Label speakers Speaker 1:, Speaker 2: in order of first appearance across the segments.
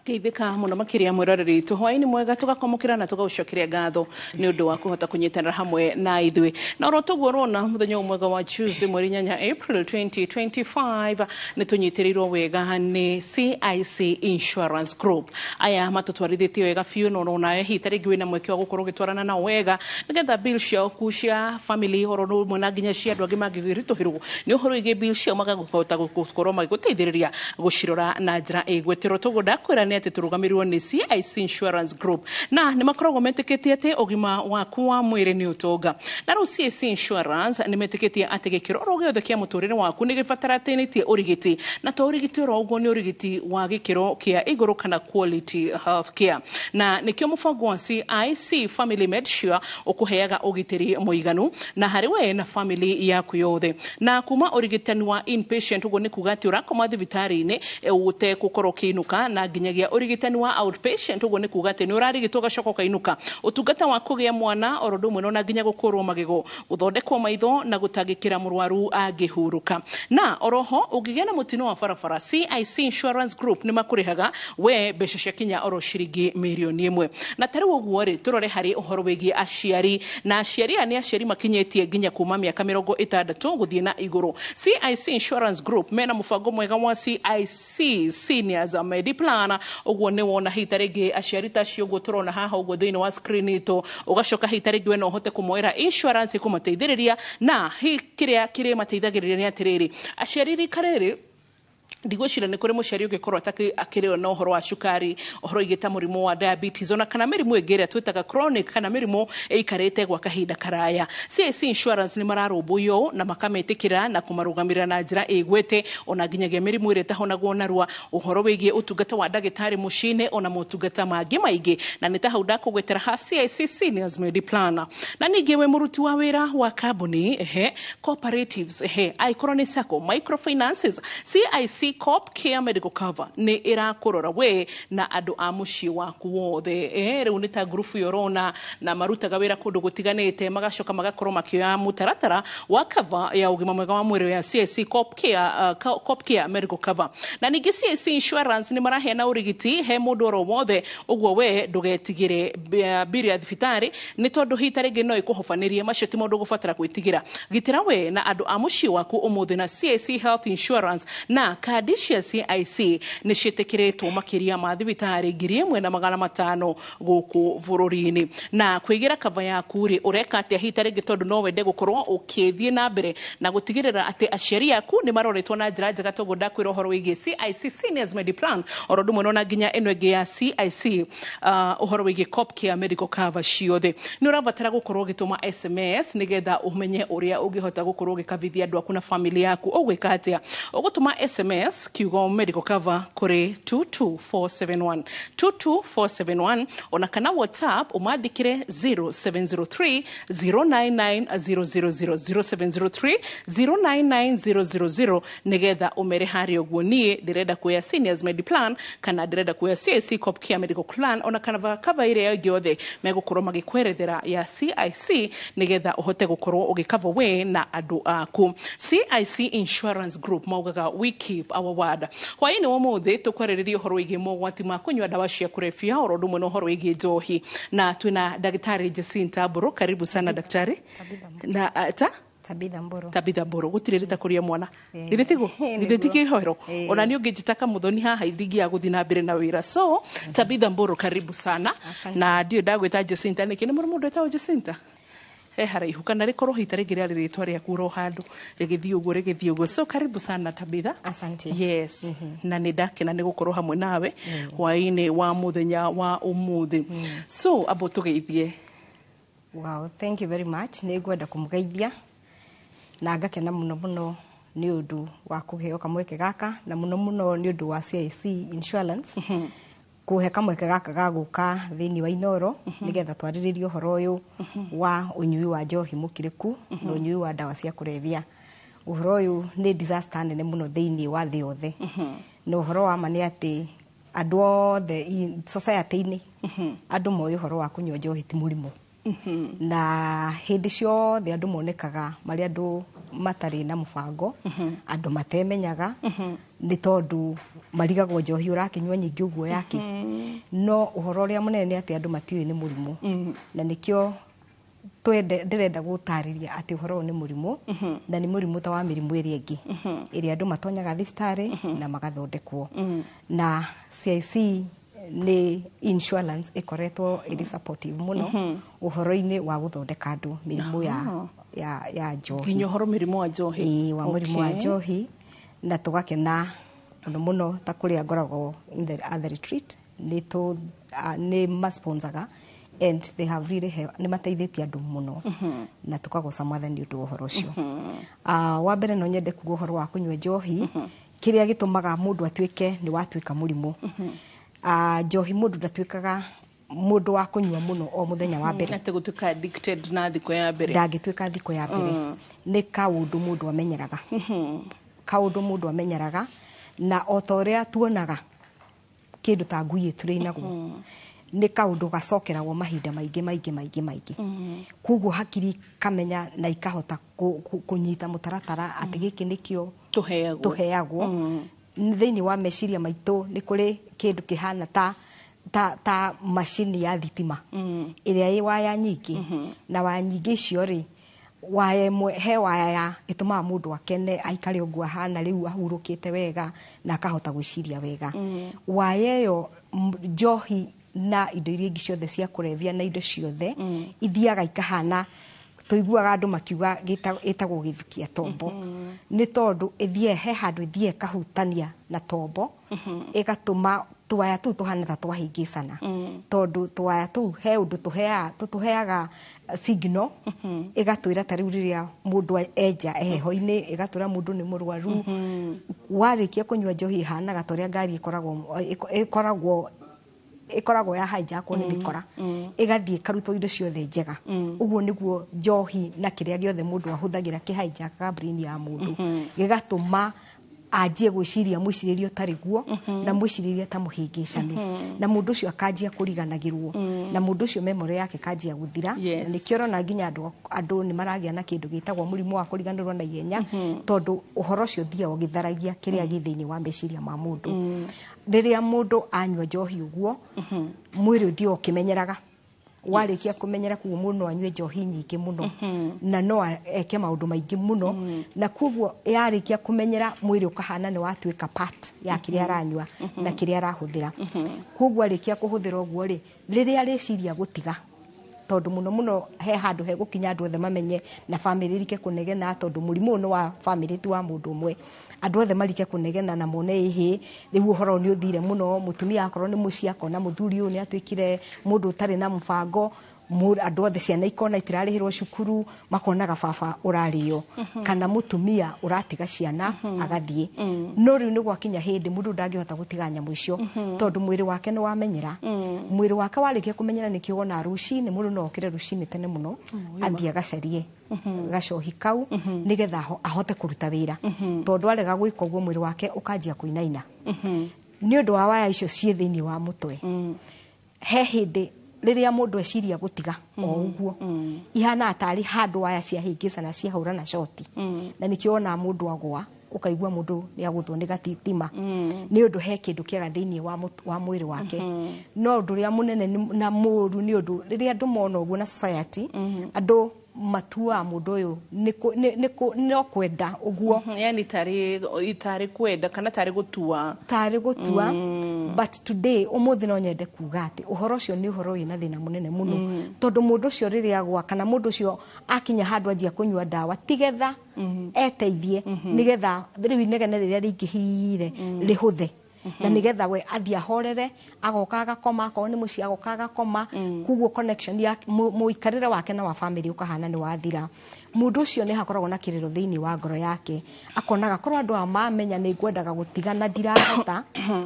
Speaker 1: Geithĩka mũno makĩria mwĩroreri witũ, hwaĩ-inĩ mwega, tũgakwamũkĩra na tũgagũcokeria ngatho nĩ ũndũ wa kũhota kũnyitanĩra hamwe na ithuĩ. Na oro toguo ũrona, mũthenya ũyũ mwega wa Tuesday, mweri 8 April 2025, nĩ tũnyitĩrĩirwo wega nĩ CIC Insurance Group. Aya matũtwarithĩtie wega biũ, na ũrona hihi ta rĩngĩ wĩna mweke wa gũkorwo ũgĩtwarana nao wega nĩgetha bill ciaku cia family oro ũmwe na nginya cia andũ angĩ mangĩritũhĩrwo nĩ ũhoro wĩgiĩ bill ciao, magakũhota gũkorwo magĩgũteithĩrĩria gũcirora na njĩra ĩgwetĩrwo. Toguo ndakwĩra nĩ atĩ tũrũgamĩrĩrwo nĩ CIC Insurance Group, na nĩ makoragwo metĩkĩtie atĩ ũgima waku wa mwĩrĩ nĩ ũtonga. Na rĩu CIC Insurance nĩ metĩkĩtie atĩ gĩkĩro oro gĩothe kĩa mũtũrĩre waku nĩ gĩbataranĩtie ũrigiti, na to ũrigiti oro ũguo, nĩ ũrigiti wa gĩkĩro kĩa igũrũ kana quality health care. Na nĩkĩo mũbango wa CIC Family Medsure ũkũheaga ũgitĩri mũiganu na harĩ we na family yaku yothe, na kuma ũrigitani wa inpatient, ũguo nĩ kuga atĩ ũrakoma thibitarĩ-inĩ ũtegũkorwo ũkĩinũka, na nginyagia ũrigitani wa outpatient, ũguo nĩ kuga atĩ nĩ ũrarigitwo ũgacoka ũkainũka, ũtungata wa kũgĩa mwana oro ũndũ ũmwe na nginya gũkũrwo magego, gũthondekwo maitho na gũtangĩkĩra mũrwaru angĩhurũka. Na oroho ũngĩgĩa na mũtino wa barabara, CIC Insurance Group nĩ makũrĩhaga we mbeca cia kinya oro ciringi mirioni 1. Na ta rĩu ũguo rĩ, tũrore harĩ ũhoro wĩgiĩ aciari, na aciari aya nĩ aciari makinyĩtie nginya kuma mĩaka 60 gũthiĩ na igũrũ. CIC Insurance Group mena mũbango mwega wa CIC Seniors Mediplan. Ũguo nĩ wona hihi ta rĩngĩ aciari ta acio ũguo tũrona haha ũguo thĩinĩ wa screen itũ, ũgacoka hihi ta rĩngĩ we no ũhote kũmoera insurance ĩkũmateithĩrĩria. Na hihi kĩrĩa kĩrĩmateithagĩrĩria nĩ atĩrĩrĩ, aciari rika rĩrĩ, ndigwĩciria nĩ kũrĩ mũciari ũngĩkorwo akĩrĩo na ũhoro wa cukari, ũhoro wĩgiĩ ta mũrimũ wa diabetes, ona kana mĩrimũ ĩngĩ ĩrĩa twĩtaga chronic, kana mĩrimũ ĩikarĩte gwa kahinda karaya. CIC Insurance nĩ mararũmbũiyo ũũ na makametĩkĩra na kũmarũgamĩrĩra na njĩra ĩgwete, ona nginyagia mĩrimũ ĩrĩa ĩtahonagwo narua, ũhoro wĩgiĩ ũtungata wa ndagĩtarĩ mũciĩ-inĩ, ona motungata mangĩ maingĩ. Na nĩ ta hau ndakũgwetera ha CIC Seniors Mediplan. Na ningĩ wĩ mũruti wa wĩra wa kambuni, ehe, cooperatives, ehe, angĩkorwo nĩ sacco, microfinances, CIC Coop Care Medical Cover nĩ ĩrakũrora we na andũ a mũciĩ waku wothe. Ehe, rĩu nĩ ta ngurubu ĩyo ũrona na marutaga wĩra kũndũ gũtiganĩte, magacoka magakorwo makĩoya mũtaratara wa cover ya ũgima mwega wa mwĩrĩ ya CIC Coop Care Medical Cover. Na ningĩ CIC Insurance nĩ maraheana ũrigiti he mũndũ oro wothe. Ũguo we ndũgetigĩre mbiri ya thibitarĩ, nĩ tondũ hihi ta rĩngĩ no ĩkũhobanĩrie. Macio ti maũndũ ũgũbatara gwĩtigĩra. Gitĩra we na andũ a mũciĩ waku ũmũthĩ na CIC Health Insurance. Na kandi cia CIC nĩ ciĩtĩkĩrĩtwo makĩria ma thibitarĩ 1500 gũkũ bũrũri-inĩ. Na kwĩgĩra cover yaku rĩ, ũreka atĩa hihi ta rĩngĩ tondũ no wende gũkorwo ũkĩthiĩ na mbere na gũtigĩrĩra atĩ aciari aku nĩ maroretwo na njĩra njega? Toguo ndakwĩra ũhoro wĩgiĩ CIC Seniors Mediplan oro ũndũ ũmwe na nginya ĩno ĩngĩ ya CIC, ũhoro wĩgiĩ Coop Care Medical Cover ciothe, nĩ ũrabatara gũkorwo ũgĩtũma SMS nĩgetha ũmenye ũrĩa ũngĩhota gũkorwo ũgĩkabithia andũ aku na family yaku. Ũgwĩka atĩa? Ũgũtũma SMS kiugo medical cover kũrĩ 22471, 22471, ona kana WhatsApp ũmandĩkĩre 0703 099 000, 0703 099 000, nĩgetha ũmere harĩa ũguo niĩ ndĩrenda kuoya Seniors Mediplan kana ndĩrenda kuoya CIC Coop Care Medical Plan, ona kana cover ĩrĩa ĩngĩ yothe megũkorwo magĩkwerethera ya CIC, nĩgetha ũhote gũkorwo ũgĩcover we na andũ aku. CIC Insurance Group maugaga, "We keep our word." Hwaĩ-inĩ wa ũmũthĩ tũkwarĩrĩria ũhoro wĩgiĩ mogwati ma kũnyua ndawa cia kũrebia oro ũndũ ũmwe na ũhoro wĩgiĩ njohi, na twĩna Ndagĩtarĩ Jacinta Mbũrũ. Karibu sana, daktari. Na ta
Speaker 2: Tabitha Mburu.
Speaker 1: Tabitha Mbũrũ, gũtirĩ rĩtakũria mwana. Githĩ tiguo? Githĩ ti kĩhero? Ona niĩ ũngĩnjĩta Kamuthoni haha ndingĩaga gũthiĩ na mbere na wĩra. So Tabitha Mbũrũ, karibu sana.
Speaker 2: Asante.
Speaker 1: Na ndiũĩ ndagwĩta Jacinta nĩkĩ, nĩ mũrĩ mũndũ wĩtagwo Jacinta he haraihu, kana rĩkorwo hita rĩngĩ rĩarĩ rĩtwa rĩaku ro handũ rĩgĩthiĩ ũguo rĩgĩthiĩ ũguo. So karibu sana, Tabitha.
Speaker 2: Asante.
Speaker 1: Yes, na nĩ ndakena nĩ gũkorwo hamwe nawe hwaĩ-inĩ wa mũthenya wa ũmũthĩ. So amba tũgeithie.
Speaker 2: Wow, thank you very much. Nĩ ngwenda kũmũgeithia na ngakena mũno mũno nĩ ũndũ wa kũheo kamweke gaka, na mũno mũno nĩ ũndũ wa CIC Insurance kũhe kamweke gaka ga gũka thĩinĩ wa Inoro nĩgetha twarĩrĩrie ũhoro ũyũ wa ũnyui wa njohi mũkĩrĩku na ũnyui wa ndawa cia kũrebia. Ũhoro ũyũ nĩ disaster nene mũno thĩinĩ wa thĩ yothe, na ũhoro wa ma nĩ atĩ andũ othe society-inĩ, andũ moĩ ũhoro wa kũnyua njohi ti mũrimũ, na hĩndĩ ciothe andũ monekaga marĩ andũ matarĩ na mũbango, andũ matemenyaga, nĩ tondũ Marigagwo njohi ũrakĩnyua nyingĩ ũguo yake. No ũhoro ũrĩa mũnene nĩ atĩ andũ matiũĩ nĩ mũrimũ, na nĩkĩo twende ndĩrenda gũtarĩria atĩ ũhoro ũyũ nĩ mũrimũ, na nĩ mũrimũ ta wa mĩrimũ ĩrĩa ĩngĩ ĩrĩa andũ matonyaga thibitarĩ na magathondekwo. Na CIC nĩ insurance ĩkoretwo ĩrĩ supportive mũno ũhoro-inĩ wa gũthondeka andũ mĩrimũ ya njohi.
Speaker 1: Nginya ũhoro mĩrimũ wa njohi.
Speaker 2: Ĩĩ, wa mũrimũ wa njohi. Na tũgakena mũno mũno ta kũrĩa ngoragwo in the other retreat nĩ tũ nĩ masponsaga and they have really nĩ mateithĩtie andũ mũno, na tũkagoca Mwathani ũndũ wa ũhoro ũcio. Wa mbere no nyende kuga ũhoro wa kũnyua njohi, kĩrĩa gĩtũmaga mũndũ atuĩke nĩ watuĩka mũrimũ. Njohi mũndũ ndatuĩkaga mũndũ wa kũnyua mũno o mũthenya wa mbere.
Speaker 1: Atĩ gũtuĩka addicted na thikũ ya mbere.
Speaker 2: Ndangĩtuĩka thikũ ya mbere. Nĩ kaũndũ mũndũ amenyeraga, kaũndũ mũndũ amenyeraga, na o ta ũrĩa tuonaga kĩndũ ta ngui ĩtũrĩinagwo, nĩ kaũndũ gacokeragwo mahinda maingĩ maingĩ maingĩ maingĩ. Koguo hakiri ikamenya na ikahota kũnyita mũtaratara atĩ gĩkĩ nĩkĩo
Speaker 1: tũheagwo.
Speaker 2: Tũheagwo. Thĩinĩ wa meciria maitũ nĩ kũrĩ kĩndũ kĩhana ta macini ya thitima ĩrĩa ĩ waya nyingĩ, na waya nyingĩ icio rĩ, waya ĩmwe he waya ya ĩtũmaga mũndũ akene, aikare ũguo ahana rĩu ahurũkĩte wega na akahota gwĩciria wega. Waya ĩyo, njohi na indo iria ingĩ ciothe cia kũrebia na indo ciothe ithiaga ikahana tũiguaga andũ makiuga ĩtagwo gĩthukia tombo, nĩ tondũ ĩthiĩ he handũ ĩthiĩ ĩkahutania na tombo, ĩgatũma tũwaya tũu tũhana ta twahĩngĩcana, tondũ tũwaya tũu he ũndũ tũheaga, tũtũheaga signal, ĩgatwĩra ta rĩu rĩrĩa mũndũ enja heho-inĩ, ĩgatwĩra mũndũ nĩ mũrwaru. Warĩkia kũnyua njohi ĩhanaga ta ũrĩa ngari ĩkoragwo ya hijackwo nĩ mĩkora, ĩgathiĩ ĩkarutwo indo ciothe njega. Ũguo nĩguo njohi na kĩrĩa gĩothe mũndũ ahũthagĩra kĩhijackaga brain ya mũndũ, gĩgatũma anjie gwĩciria mwĩcirĩrie ũtarĩ guo, na mwĩcirĩrie ta mũhĩngĩcanu, na mũndũ ũcio akanjia kũriganagĩrwo, na mũndũ ũcio memory yake ĩkanjia gũthira. Na nĩkĩo ũrona nginya andũ nĩ maragĩa na kĩndũ gĩtagwo mũrimũ wa kũriganĩrwo na ihenya, tondũ ũhoro ũcio ũthiaga ũgĩtharagia kĩrĩa gĩ thĩinĩ wa meciria ma mũndũ. Rĩrĩa mũndũ anyua njohi ũguo, mwĩrĩ ũthiaga ũkĩmenyeraga. Warĩkia kũmenyera, koguo mũndũ no anyue njohi nyingĩ mũno na no eke maũndũ maingĩ mũno, na koguo yarĩkia kũmenyera, mwĩrĩ ũkahana nĩ watuĩka part ya kĩrĩa aranyua na kĩrĩa arahũthĩra. Koguo arĩkia kũhũthĩra ũguo rĩ, rĩrĩa arĩciria gũtiga, tondũ mũno mũno he handũ hegũkinya andũ othe mamenye na bamĩrĩ ĩrike kũnegena, tondũ mũrimũ ũyũ nĩ wa bamĩrĩ, ti wa mũndũ ũmwe. Andũ othe marike kũnegena na mone ĩhĩ rĩu ũhoro ũyũ nĩ ũthire mũno. Mũtumia akorwo nĩ mũciĩ akona mũthuri ũyũ nĩ atuĩkire mũndũ ũtarĩ na mũbango. Andũ othe, ciana ikona itirarĩhĩrwo cukuru, makonaga baba ũrarĩo kana mũtumia ũratiga ciana agathiĩ. No rĩu nĩ gwakinya hĩndĩ mũndũ ndangĩhota gũtiga nyamũ icio, tondũ mwĩrĩ wake nĩ wamenyera. Mwĩrĩ wake warĩkia kũmenyera, nĩkĩo wona rũcinĩ mũndũ no okĩre rũcinĩ tene mũno athiĩ agacarie gacohi kau nĩgetha ahote kũruta wĩra, tondũ arega gwĩka ũguo mwĩrĩ wake ũkanjia kũinaina nĩ ũndũ wa waya icio ciĩ thĩinĩ wa mũtwe. He hĩndĩ rĩrĩa mũndũ eciria gũtiga o ũguo, ihana tarĩ handũ waya ciahĩngĩcana, ciahũrana shoti, na nĩkĩo wonaga mũndũ agwa ũkaigua mũndũ nĩ agũthwo nĩ gatitima, nĩ ũndũ he kĩndũ kĩaga thĩinĩ wa mwĩrĩ wake. No ũndũ ũrĩa mũnene na mũũru nĩ ũndũ rĩrĩa andũ mona ũguo na society, andũ matuaga mũndũ ũyũ no kwenda ũguo.
Speaker 1: Yani tarĩ kwenda kana tarĩ gũtua.
Speaker 2: Tarĩ gũtua. But today, ũmũthĩ, no nyende kuga atĩ ũhoro ũcio nĩ ũhoro wĩna thĩna mũnene mũno, tondũ mũndũ ũcio rĩrĩa agwa kana mũndũ ũcio akinya handũ anjia kũnyua ndawa, tigetha eteithie, nĩgetha rĩu inegene rĩrĩa rĩingĩhire rĩhũthe, na nĩgetha we athiĩ ahorere, agoka agakoma, akorwo nĩ mũciĩ agoka agakoma. Koguo connection ya mũikarĩre wake na wa family ũkahana nĩ wathira. Mũndũ ũcio nĩ hakoragwo na kĩrĩro thĩinĩ wa ngoro yake, akonaga korwo andũ aya mamenya nĩ ngwendaga gũtiga na ndirahota,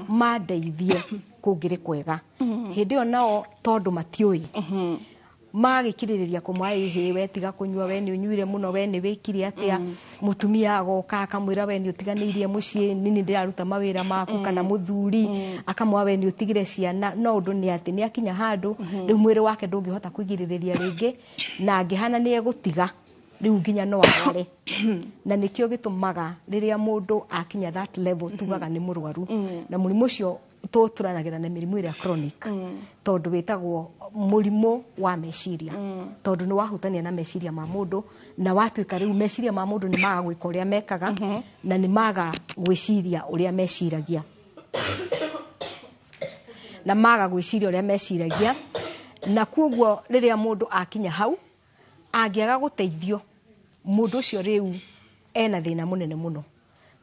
Speaker 2: mandeithie kũngĩrĩ kwega. Hĩndĩ ĩyo nao tondũ matiũĩ, magĩkirĩrĩria kũmwa ĩhĩ, we tiga kũnyua, we nĩ ũnyuire mũno, we nĩ wĩkire atĩa. Mũtumia agoka akamwĩra, we nĩ ũtiganĩirie mũciĩ, nini ndĩraruta mawĩra maku, kana mũthuri akamwa, we nĩ ũtigire ciana. No ũndũ nĩ atĩ nĩ akinya handũ rĩu mwĩrĩ wake ndũngĩhota kwĩgirĩrĩria rĩngĩ, na angĩhana nĩ egũtiga, Rĩu nginya no arware, na nĩkĩo gĩtũmaga rĩrĩa mũndũ akinya that level tugaga nĩ mũrwaru. Na mũrimũ ũcio tũtũranagĩra na mĩrimũ ĩrĩa chronic, tondũ wĩtagwo mũrimũ wa meciria, tondũ nĩ wahutania na meciria ma mũndũ, na watuĩka rĩu meciria ma mũndũ nĩ maga gwĩka ũrĩa mekaga, na nĩ maga gwĩciria ũrĩa meciragia, na maga gwĩciria ũrĩa meciragia. Na kuoguo rĩrĩa mũndũ akinya hau, angĩaga gũteithio, mũndũ ũcio rĩu ena thĩna mũnene mũno,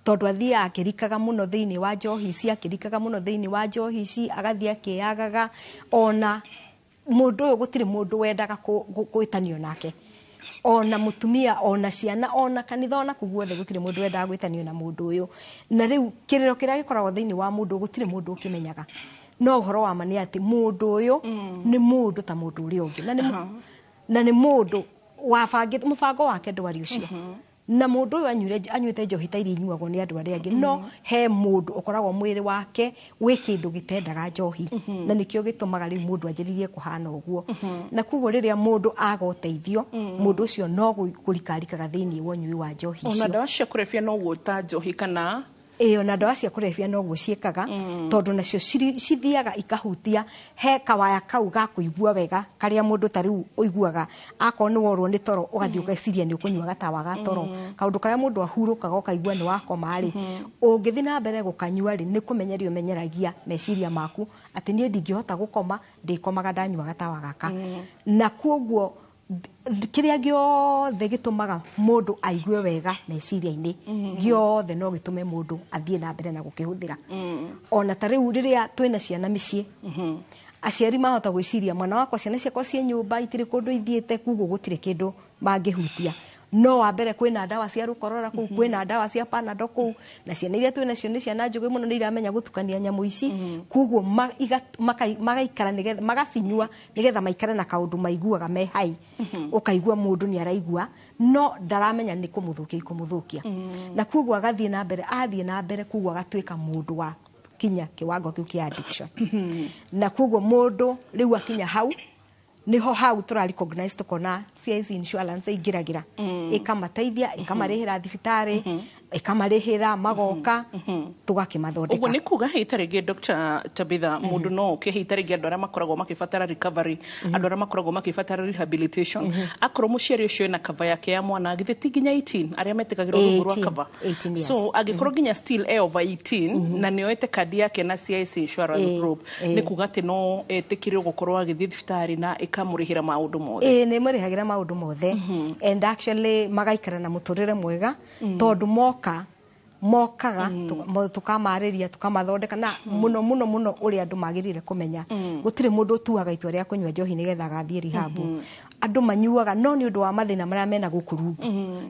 Speaker 2: tondũ athiaga akĩrikaga mũno thĩinĩ wa njohi ici, akĩrikaga mũno thĩinĩ wa njohi ici, agathiĩ akĩyagaga. Ona mũndũ ũyũ gũtirĩ mũndũ wendaga gwĩtanio nake, ona mũtumia, ona ciana, ona kanitha, ona kũ guothe gũtirĩ mũndũ wendaga gwĩtanio na mũndũ ũyũ. Na rĩu kĩrĩro kĩrĩa gĩkoragwo thĩinĩ wa mũndũ gũtirĩ mũndũ ũkĩmenyaga, no ũhoro wa ma nĩ atĩ mũndũ ũyũ nĩ mũndũ ta mũndũ ũrĩa ũngĩ, na nĩ mũndũ wabangĩte mũbango wake ndwari ũcio. Na mũndũ ũyũ anyuĩte njohi ta iria inyuagwo nĩ andũ arĩa angĩ, no he mũndũ ũkoragwo mwĩrĩ wake wĩ kĩndũ gĩtendaga njohi, na nĩkĩo gĩtũmaga rĩu mũndũ anjĩrĩrie kũhana ũguo. Na koguo rĩrĩa mũndũ aga ũteithio, mũndũ ũcio no kũrikarikaga thĩinĩ wa ũnyui wa njohi
Speaker 1: Ona
Speaker 2: icio.
Speaker 1: Ndawa cia kũrebia noguo, ta njohi kana?
Speaker 2: Ĩyo, na ndawa cia kũrebia noguo ciĩkaga, tondũ nacio cithiaga ikahutia he kawaya kau ga kũigua wega, karĩa mũndũ ta rĩu ũiguaga akorwo nĩ worwo nĩ toro, ũgathiĩ ũgeciria nĩ ũkũnyua gatawa ga toro, kaũndũ karĩa mũndũ ahurũkaga ũkaigua nĩ wakoma rĩ, ũngĩthiĩ na mbere gũkanyua rĩ, nĩ kũmenyeria ũmenyeragia meciria maku atĩ niĩ ndingĩhota gũkoma, ndĩkomaga ndanyua gatawa gaka. Na kuoguo kĩrĩa gĩothe gĩtũmaga mũndũ aigue wega meciria-inĩ gĩothe no gĩtũme mũndũ athiĩ na mbere na gũkĩhũthĩra. Ona ta rĩu rĩrĩa twĩna ciana mĩciĩ, aciari mahota gwĩciria mwana wakwa, ciana ciakwa ciĩ nyũmba, itirĩ kũndũ ithiĩte, koguo gũtirĩ kĩndũ mangĩhutia. No wa mbere kwĩna ndawa cia rũkorora kũu, kwĩna ndawa cia Panadol kũu, na ciana iria twĩ nacio nĩ ciana njũgĩ mũno, nĩ iramenya gũtukania nyamũ ici. Koguo magaikara nĩgetha magacinyua nĩgetha maikare na kaũndũ maiguaga me hai. Ũkaigua mũndũ nĩ araigua, no ndaramenya nĩ kũmũthũkia ikũmũthũkia. Na koguo agathiĩ na mbere, athiĩ na mbere, koguo agatuĩka mũndũ wa kinya kiwango kĩu kĩa addiction. Na koguo mũndũ rĩu akinya hau, niho hau tũra recognize, tukona CIC Insurance ĩingĩragĩra, ĩkamateithia, ĩkamarĩhĩra thibitarĩ, ĩkamarĩhĩra magoka, tũgakĩmathondeka.
Speaker 1: Ũguo nĩ kuga hĩ tarĩngĩ, Dr. Tabitha, mũndũ no oke hĩ tarĩngĩ andũ arĩa makoragwo makĩbatara recovery, andũ arĩa makoragwo makĩbatara rehabilitation, akorwo mũciari ũcio ena cover yake ya mwana, githĩ ti nginya 18 arĩa metĩkagĩrwo rungu rwa
Speaker 2: 18,
Speaker 1: cover?
Speaker 2: 18 years.
Speaker 1: So angĩkorwo nginya still e over 18 na nĩ oete kandi yake na CIC Insurance Group, nĩ kuga atĩ no etĩkĩrwo gũkorwo agĩthiĩ thibitarĩ na ĩkamũrĩhĩra maũndũ mothe?
Speaker 2: Ĩĩ, nĩ mũrĩhagĩra maũndũ mothe, and actually magaikara na mũtũrĩre mwega, tondũ moka mokaga tũkamarĩria, tũkamathondeka. Na mũno mũno mũno ũrĩa andũ magĩrĩire kũmenya, gũtirĩ mũndũ ũtuaga itua rĩa kũnyua njohi nĩgetha agathiĩ rehab. Andũ manyuaga no nĩ ũndũ wa mathĩna marĩa mena gũkũ rungu,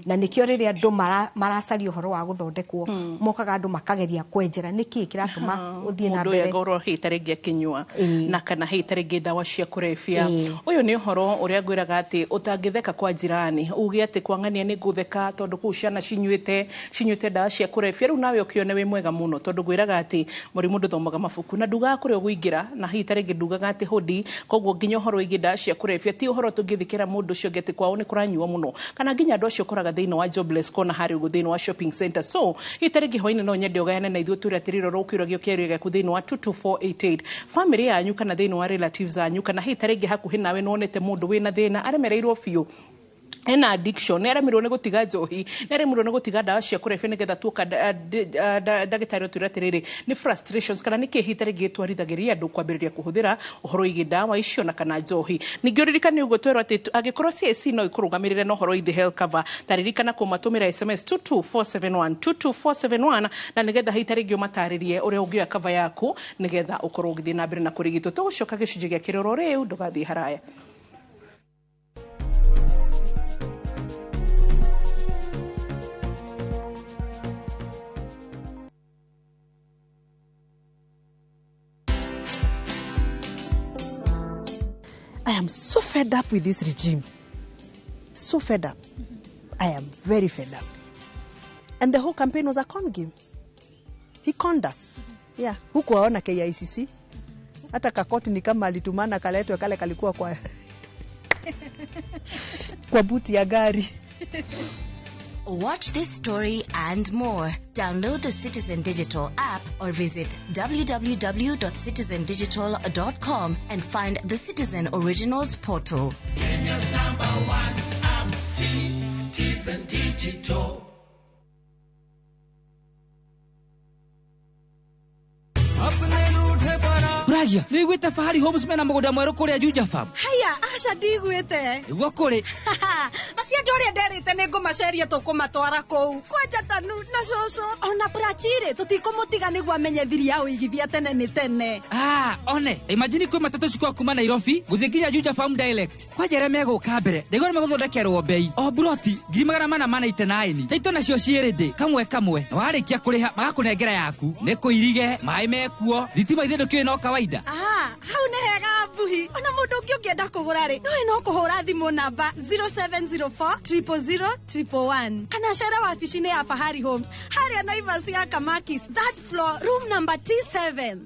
Speaker 2: na nĩkĩo rĩrĩa andũ maracaria ũhoro wa gũthondekwo, mokaga andũ makageria kwenjera nĩkĩĩ kĩratũma ũthiĩ na
Speaker 1: Mũndũ ũyũ
Speaker 2: mbere.
Speaker 1: agorwo hĩ tarĩngĩ akĩnyua na kana hĩ tarĩngĩ ndawa cia kũrebia. Ũyũ nĩ ũhoro ũrĩa ngwĩraga atĩ ũtangĩtheka kwa jirani, uge atĩ kwa ng'ania nĩ ngũtheka, tondũ kũu ciana cinyuĩte ndawa cia kũrebia. Rĩu nawe ũkĩone wĩ mwega mũno, tondũ ngwĩraga atĩ mũrimũ ndũthomaga mabuku na ndugaga kũrĩa ũgũingĩra, na hihi tarĩngĩ ndugaga atĩ hũdi. Koguo nginya ũhoro wĩgiĩ ndawa cia kũrebia ti ũhoro tũngĩthikĩra mũndũ ũcio ũngĩ atĩ kwao nĩ kũranyuo mũno, kana nginya andũ acio ũkoraga thĩinĩ wa jobless kona harĩa ũguo thĩinĩ wa shopping center. So hihi tarĩngĩ hwainĩ no nyende ũgayane na ithuĩ, twĩre atĩrĩrĩ, oro ũkĩũragio kĩario gĩaku thĩinĩ wa 22488, family yanyu kana thĩinĩ wa relatives anyu, kana hihi tarĩngĩ hakuhĩ nawe nĩwonete mũndũ wĩna thĩna, aremereirwo biũ, ena addiction, nĩ aremirwo nĩ gũtiga njohi, nĩ aremirwo nĩ gũtiga ndawa cia kũrebia, nĩgetha tuoka ndagĩtarĩ ũtwĩre atĩrĩrĩ, nĩ frustrations kana nĩ kĩ hihi tarĩngĩ gĩtwarithagĩria andũ kwambĩrĩria kũhũthĩra ũhoro wĩgiĩ ndawa icio na kana njohi. Ningĩ ũririkane ũguo twerwo atĩ angĩkorwo CIC no ĩkũrũgamĩrĩre na ũhoro wĩgiĩ health cover, ta ririkana kũmatũmĩra SMS 22471, 22471, na nĩgetha hihi tarĩngĩ ũmatarĩrie ũrĩa ũngĩoya cover yaku nĩgetha ũkorwo ũgĩthiĩ na mbere na kũrigitwo. Tũgũcoka gĩcunjĩ gĩa kĩroro rĩu, ndũgathiĩ haraya.
Speaker 3: I am so fed up with this regime. So fed up. I am very fed up. And the whole campaign was a con game. He conned us. Yeah. Hukuwaona KICC. Hata kakoti ni kama alitumana kaletwe, kale kalikuwa kwa buti ya gari.
Speaker 4: Watch this story and more. Download the Citizen Digital app or visit www.citizendigital.com and find the Citizen Originals portal.
Speaker 5: Kenya's number one app, Citizen Digital.
Speaker 6: Ragia, nä iguä Fahari Homes mena må gå nda mwerå kå rä a Juja Farm.
Speaker 7: Haya, aca ndigwĩte.
Speaker 6: Nĩguo kũrĩ.
Speaker 7: Acio andũ ũrĩa nderĩte nĩ ngũmaceria tũkũmatwara kũu kwanja Tanu na cũcũ ona Prachirĩ tũtikũmũtiga nĩguo amenye thiri ya ũigithia tene nĩ tene.
Speaker 6: Ah, one imagine kwĩ matatũ cikwa kuma Nairobi gũthiĩ nginya Juja Farm direct. Kwanja arĩa megũka mbere ndaigua nĩ megũthondekerwo bei o buroti 489,000. Taito nacio ciĩ ready kamwe kamwe, na warĩkia kũrĩha magakũnengera yaku. Nĩ kũirige maĩ mekuo, thitima ithe ndũkĩũĩ no kawaida.
Speaker 7: Ah, hau nĩ hega Mbuhi. Ona mũndũ ũngĩ ũngĩenda kũgũra rĩ, nowe no kũhũra thimũ namba 0704 000 111 kana cere wabici-inĩ ya Fahari Homes harĩa Naivas ya Kamakis, third floor, room number T7.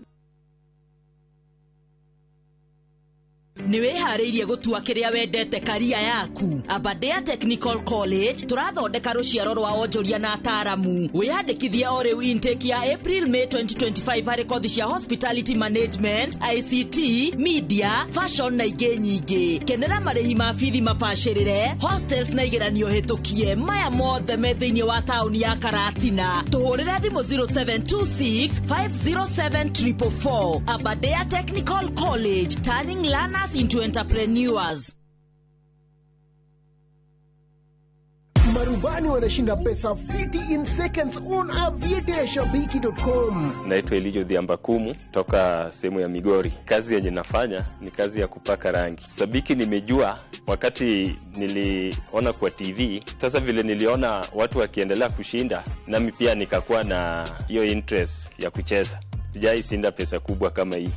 Speaker 8: Nĩ wĩharĩirie gũtua kĩrĩa wendete karia yaku. Aberdare Technical College tũrathondeka rũciaro rwa onjoria na ataaramu. Wĩyandĩkithie o rĩu intake ya April May 2025 harĩ kothi cia hospitality management, ICT, media, fashion na ingĩ nyingĩ. Kenera marĩhi ma bithi mabacĩrĩre, hostels na igeranio hĩtũkie. Maya mothe me thĩinĩ wa taũni ya Karatina. Tũhũrĩre thimũ 0726 507 444. Aberdare Technical College, turning learners into entrepreneurs.
Speaker 9: Marubani wanashinda pesa fiti in seconds on aviateashabiki.com.
Speaker 10: Naitwa Elijo Dhiambakumu toka sehemu ya Migori. Kazi yenye nafanya ni kazi ya kupaka rangi. Sabiki nimejua wakati niliona kwa TV. Sasa vile niliona watu wakiendelea kushinda, nami pia nikakuwa na hiyo interest ya kucheza. Sijai shinda pesa kubwa kama hii.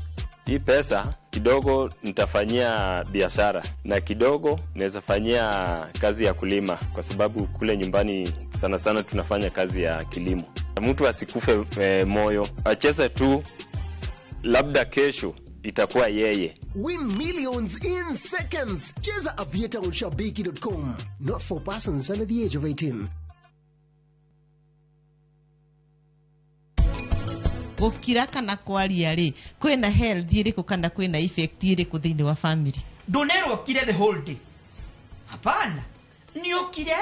Speaker 10: Hii pesa kidogo nitafanyia biashara na kidogo naweza fanyia kazi ya kulima, kwa sababu kule nyumbani sana sana tunafanya kazi ya kilimo. Mtu asikufe moyo, acheze tu, labda kesho itakuwa yeye.
Speaker 9: Win millions in seconds. Cheza Aviator on shabiki.com. Not for persons under the age of 18.
Speaker 11: Gukira kana kwaria ri kwina health iriku kana kwina effect iriku thiini wa family?
Speaker 12: Ndũnerwo kire the whole day. Hapana, nĩ ũkire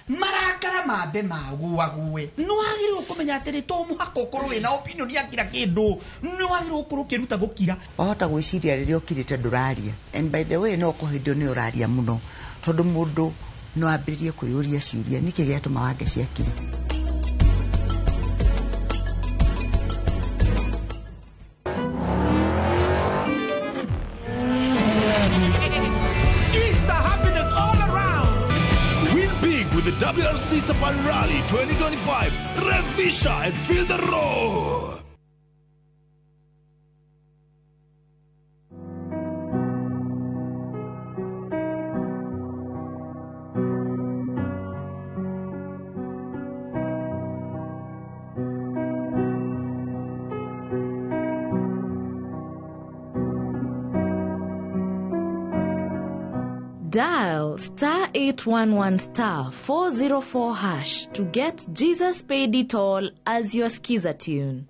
Speaker 12: marakara mambe maguague. Nĩ wagĩrĩirwo kũmenya atĩrĩ, to mũhaka ũkorwo wĩna opinion ya kila kĩndũ. Nĩ wagĩrĩirwo gũkorwo ũkĩruta gũkira.
Speaker 13: Wahota gwĩciria rĩrĩa ũkirĩte ndũraria, and by the way no kũhĩndĩ nĩ ũraria mũno, tondũ mũndũ no ambĩrĩrie kwĩyũria ciũria nĩkĩ gĩatũma wange ciakire.
Speaker 5: The WRC Safari Rally 2025. Revisha and feel the roar.
Speaker 4: Dial star 811 star 404 hash to get Jesus Paid It All as your skiza tune.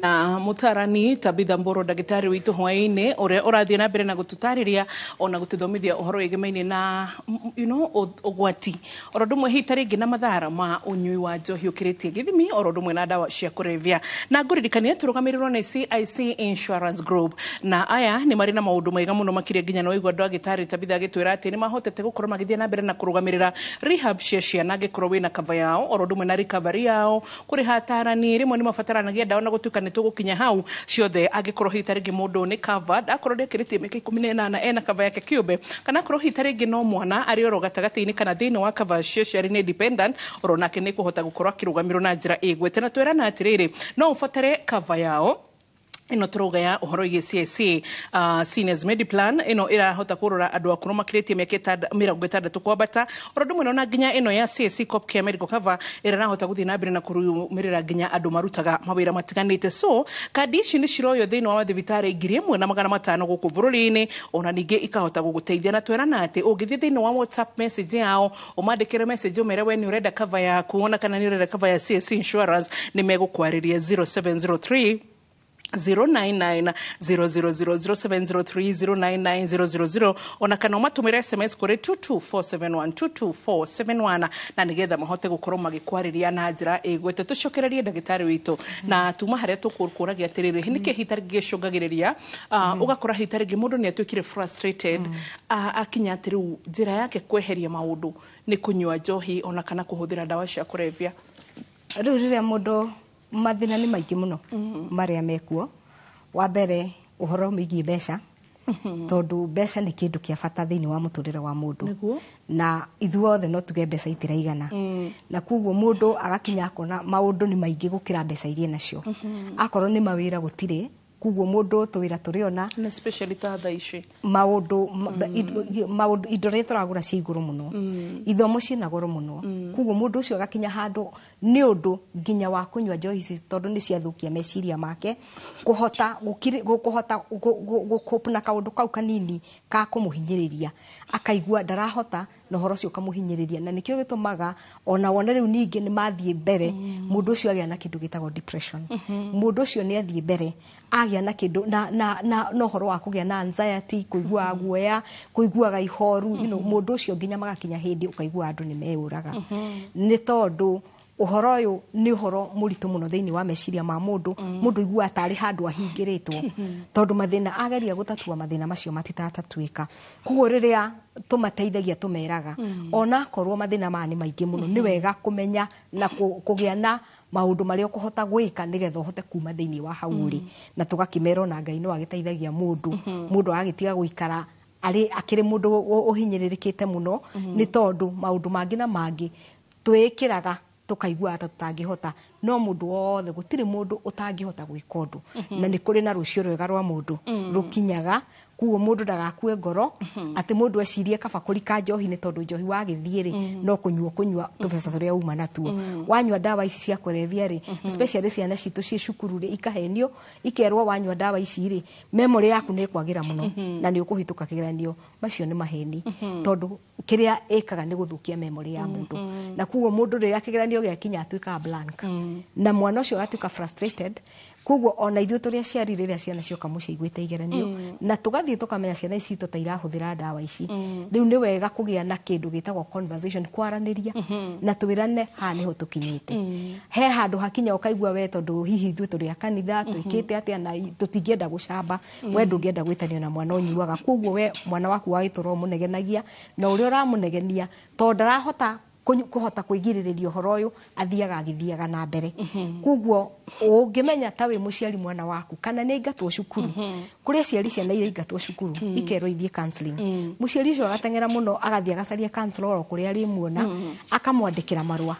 Speaker 1: Na mutarani Tabitha Mboro ndagitari witũ hwaĩ-inĩ ũrĩa ũrathiĩ na mbere na gũtũtarĩria ona gũtũthomithia ũhoro wĩgemaine na ũgwati oro ũndũ ũmwe hihi ta rĩngĩ na mathara ma ũnyui wa njohi ũkĩrĩtie gĩthimi oro ũndũ ũmwe na ndawa cia kũrebia. Na ngũririkania tũrũgamĩrĩrwo nĩ CIC Insurance Group, na aya nĩ marĩ na maũndũ mega mũno makĩria nginya na waigua ndagĩtarĩ Tabitha agĩtwĩra atĩ nĩ mahotete gũkorwo magĩthiĩ na mbere na kũrũgamĩrĩra rehab cia ciana angĩkorwo wĩna cover yao oro ũndũ ũmwe na recovery yao, kũrĩha atarani rĩmwe nĩ mabataranagia ndawa na gũtuĩka nĩ tũgũkinya hau ciothe. Angĩkorwo hihi ta rĩngĩ mũndũ nĩ covered, akorwo ndekĩrĩtie mĩaka 18 ena cover yake kĩũmbe, kana akorwo hihi ta rĩngĩ no mwana arĩ oro gatagatĩ-inĩ kana thĩinĩ wa cover cia aciari nĩ dependent, oro nake nĩ kũhota gũkorwo akĩrũgamĩrwo na njĩra ĩgwete. Na twerana atĩrĩrĩ, no ũbatare cover yao Ĩno tũrauga ya ũhoro ĩgiĩ CIC Seniors Mediplan, ĩno ĩrahota kũrora andũ akũrũ makĩrĩtie mĩaka 60 kwambata, oro ũndũ ũmwe na nginya ĩno ya CIC Copcare Medical Cover ĩrĩa ĩrahota gũthiĩ na mbere na kũrũmĩrĩra nginya andũ marutaga mawĩra matiganĩte. So kandi ici nĩ ciroywo thĩinĩ wa mathibitarĩ 1500 gũkũ bũrũri-inĩ, ona ningĩ ikahota gũgũteithia. Na twerana atĩ ũngĩthiĩ thĩinĩ wa WhatsApp message yao, ũmandĩkĩre message, ũmere we nĩ ũrenda cover yaku, ona kana nĩ ũrenda cover ya CIC Insurance, nĩ megũkwarĩria 0703 099 000, 0703 099 000, ona kana ũmatũmĩre SMS kũrĩ 22471, 22471, na nĩgetha mahote gũkorwo magĩkwarĩria na njĩra ĩgwete. Tũcokererie ndagĩtarĩ witũ na tuma harĩa tũkũragia atĩrĩrĩ, nĩkĩ hita rĩngĩ gĩcũngagĩrĩria ũgakora hita rĩngĩ mũndũ nĩ atuĩkire frustrated, akinya atĩ rĩu njĩra yake kweheria maũndũ nĩ kũnyua njohi ona kana kũhũthĩra ndawa cia kũrebia?
Speaker 2: Rĩu rĩrĩa mũndũ, mathĩna nĩ maingĩ mũno marĩa mekuo. Wa mbere, ũhoro wĩgiĩ mbeca, tondũ mbeca nĩ kĩndũ kĩa bata thĩinĩ wa mũtũrĩre wa mũndũ. Na ithuothe no tuge mbeca itiraigana, na koguo mũndũ agakinya akona maũndũ nĩ maingĩ gũkĩra mbeca iria nacio. Akorwo nĩ mawĩra gũtirĩ, koguo mũndũ tũwĩra tũrĩona
Speaker 1: Na especially ta thaa ici.
Speaker 2: Maũndũ maũndũ, indo rĩa tũragũra cia igũrũ mũno, ithomo ciĩna goro mũno. Koguo mũndũ ũcio agakinya handũ nĩ ũndũ nginya wa kũnyua njohi ici, tondũ nĩ ciathũkia meciria make, kũhota kũhota gũcope na kaũndũ kau kanini ka kũmũhinyĩrĩria, akaigua ndarahota na ũhoro ũcio ũkamũhinyĩrĩria. Na nĩkĩo gĩtũmaga ona wone rĩu ningĩ nĩ mathiĩ mbere, mũndũ ũcio agĩa na kĩndũ gĩtagwo depression. Mũndũ ũcio nĩ athiĩ mbere agĩa na kĩndũ na ũhoro wa kũgĩa na anxiety, kũiguaga guoya, kũiguaga ihoru. Mũndũ ũcio nginya magakinya hĩndĩ ũkaigua andũ nĩ meyũraga, nĩ tondũ ũhoro ũyũ nĩ ũhoro mũritũ mũno thĩinĩ wa meciria ma mũndũ. Mũndũ iguaga tarĩ handũ ahingĩrĩtwo, tondũ mathĩna ageria gũtatua mathĩna macio matitatatuĩka. Koguo rĩrĩa tũmateithagia, tũmeraga ona akorwo mathĩna maya nĩ maingĩ mũno, nĩ wega kũmenya na kũgĩa na maũndũ marĩa ũkũhota gwĩka nĩgetha ũhote kuma thĩinĩ wa hau ũrĩ. Na tũgakĩmera ona Ngai no agĩteithagia mũndũ, mũndũ agagĩtiga gũikara arĩ akĩrĩ mũndũ ũhinyĩrĩrĩkĩte mũno, nĩ tondũ maũndũ mangĩ na mangĩ twĩkĩraga tũkaigua ta tũtangĩhota. No mũndũ wothe, gũtirĩ mũndũ ũtangĩhota gwĩka ũndũ, na nĩ kũrĩ na rũciũ rwega rwa mũndũ rũkinyaga. Koguo mũndũ ndagakue ngoro atĩ mũndũ ecirie kaba kũrika njohi, nĩ tondũ njohi wagĩthiĩ rĩ, no kũnyua kũnyua tũbeca tũrĩa uma natuo. Wanyua ndawa ici cia kũrebia rĩ, especially ciana citũ ciĩ cukuru rĩ, ikahenio ikerwo wanyua ndawa ici rĩ, memory yaku nĩ ĩkwagĩra mũno na nĩ ũkũhĩtũka kĩgeranio. Macio nĩ maheni, tondũ kĩrĩa ĩkaga nĩ gũthũkia memory ya mũndũ. Na koguo mũndũ rĩrĩa kĩgeranio gĩakinya atuĩkaga blank, na mwana ũcio agatuĩka frustrated. Koguo ona ithuĩ tũrĩ aciari, rĩrĩa ciana cioka mũciĩ iguĩte igeranio na tũgathiĩ tũkamenya ciana ici citũ ta irahũthĩra ndawa ici, rĩu nĩ wega kũgĩa na kĩndũ gĩtagwo conversation, kwaranĩria na twĩrane haha nĩho tũkinyĩte. He handũ hakinya ũkaigua we, tondũ hihi ithuĩ tũrĩ a kanitha, twĩkĩte atĩa, na tũtingĩenda gũcamba, we ndũngĩenda gwĩtanio na mwana ũnyuaga. Koguo we mwana waku wagĩtũra ũmũnegenagia, na ũrĩa ũramũnegenia, tondũ ndarahota kũhota kwĩgirĩrĩria ũhoro ũyũ, athiaga agĩthiaga na mbere. Koguo ũngĩmenya ta wĩ mũciari mwana waku kana nĩ aingatwo cukuru, kũrĩ aciari ciana iria ingatwo cukuru ikerwo ithiĩ counseling, mũciari ũcio agateng'era mũno, agathiĩ agacaria counselor oro kũrĩa arĩmuona, akamwandĩkĩra marũa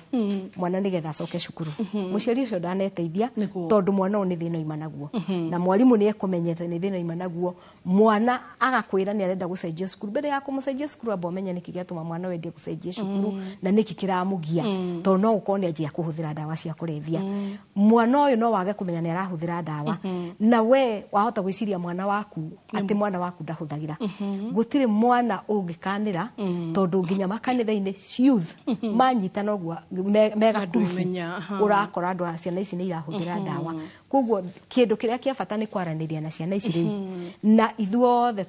Speaker 2: mwana nĩgetha acoke cukuru. Mũciari ũcio ndaneteithia, tondũ mwana ũyũ nĩ thĩna oima naguo, na mwarimũ nĩ ekũmenyete nĩ thĩna oima naguo. Mwana agakwĩra nĩ arenda gũcenjia cukuru, mbere ya kũmũcenjia cukuru amba ũmenye nĩkĩ gĩatũma mwana wendie gũcenjia cukuru na nĩkĩ kĩramũgia, tondũ no gũkorwo nĩ anjia kũhũthĩra ndawa cia kũrebia. Mwana ũyũ no wage kũmenya nĩ arahũthĩra ndawa, na we wahota gwĩciria mwana waku atĩ mwana waku ndahũthagĩra. Gũtirĩ mwana ũngĩkanĩra, tondũ nginya makanitha-inĩ youth manyitana ũguo megakurubu,
Speaker 1: imenya, aha.
Speaker 2: Ũrakora andũ a ciana ici nĩ irahũthĩra ndawa. Koguo kĩndũ kĩrĩa kĩa bata nĩ kwaranĩria na ciana ici rĩu, na ithuothe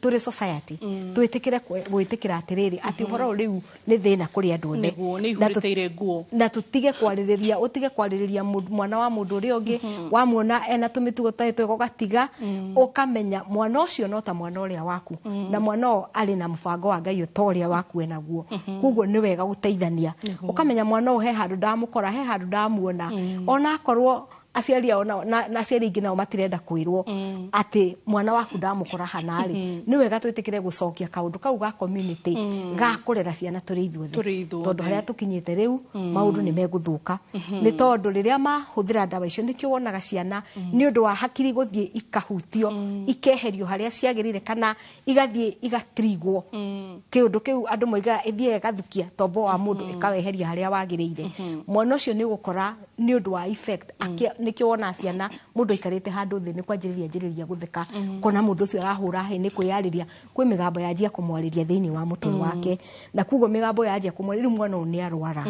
Speaker 2: tũrĩ society twĩtĩkĩre gwĩtĩkĩra atĩrĩrĩ, atĩ ũhoro ũyũ rĩu nĩ thĩna kũrĩ andũ othe.
Speaker 1: Nĩguo, nĩ
Speaker 2: Na
Speaker 1: ihurĩte nguo.
Speaker 2: Na tũtige kwarĩrĩria, ũtige kwarĩrĩria mwana wa mũndũ ũrĩa ũngĩ. Wamuona ena tũmĩtugo tarĩ twega, ũgatiga, ũkamenya mwana ũcio no ta mwana ũrĩa waku, na mwana ũyũ arĩ na mũbango wa Ngai ta ũrĩa waku enaguo. Koguo nĩ wega gũteithania, ũkamenya mwana ũyũ he handũ ndamũkora, he handũ ndamuona, ona akorwo Aciari ao nao na aciari aingĩ nao matirenda kwĩrwo atĩ mwana waku ndamũkora hana-rĩ. Nĩ wega twĩtĩkĩre gũcokia kaũndũ kau ga community ga kũrera ciana tũrĩ ithuothe.
Speaker 1: Tũrĩ ithuothe.
Speaker 2: Tondũ harĩa tũkinyĩte rĩu, maũndũ nĩ megũthũka, nĩ tondũ rĩrĩa mahũthĩra ndawa icio, nĩkĩo wonaga ciana nĩ ũndũ wa hakiri gũthiĩ ikahutio, ikeherio harĩa ciagĩrĩire kana igathiĩ igatrigwo. Kĩũndũ kĩu andũ moigaga ĩthiĩ ĩgathukia tombo wa mũndũ, ĩkaweheria harĩa wagĩrĩire. Mwana ũcio nĩ ũgũkora nĩ ũndũ wa effect nĩkĩo wonaga ciana, mũndũ aikarĩte handũ thĩ, nĩ kwanjĩrĩria njĩrĩria gũtheka, kona mũndũ ũcio arahũra hĩ, nĩ kwĩyarĩria, kwĩ mĩgambo yanjia kũmwarĩria thĩinĩ wa mũtwe wake, na koguo mĩgambo yanjia kũmwarĩria, rĩu mwana ũyũ nĩ arwara.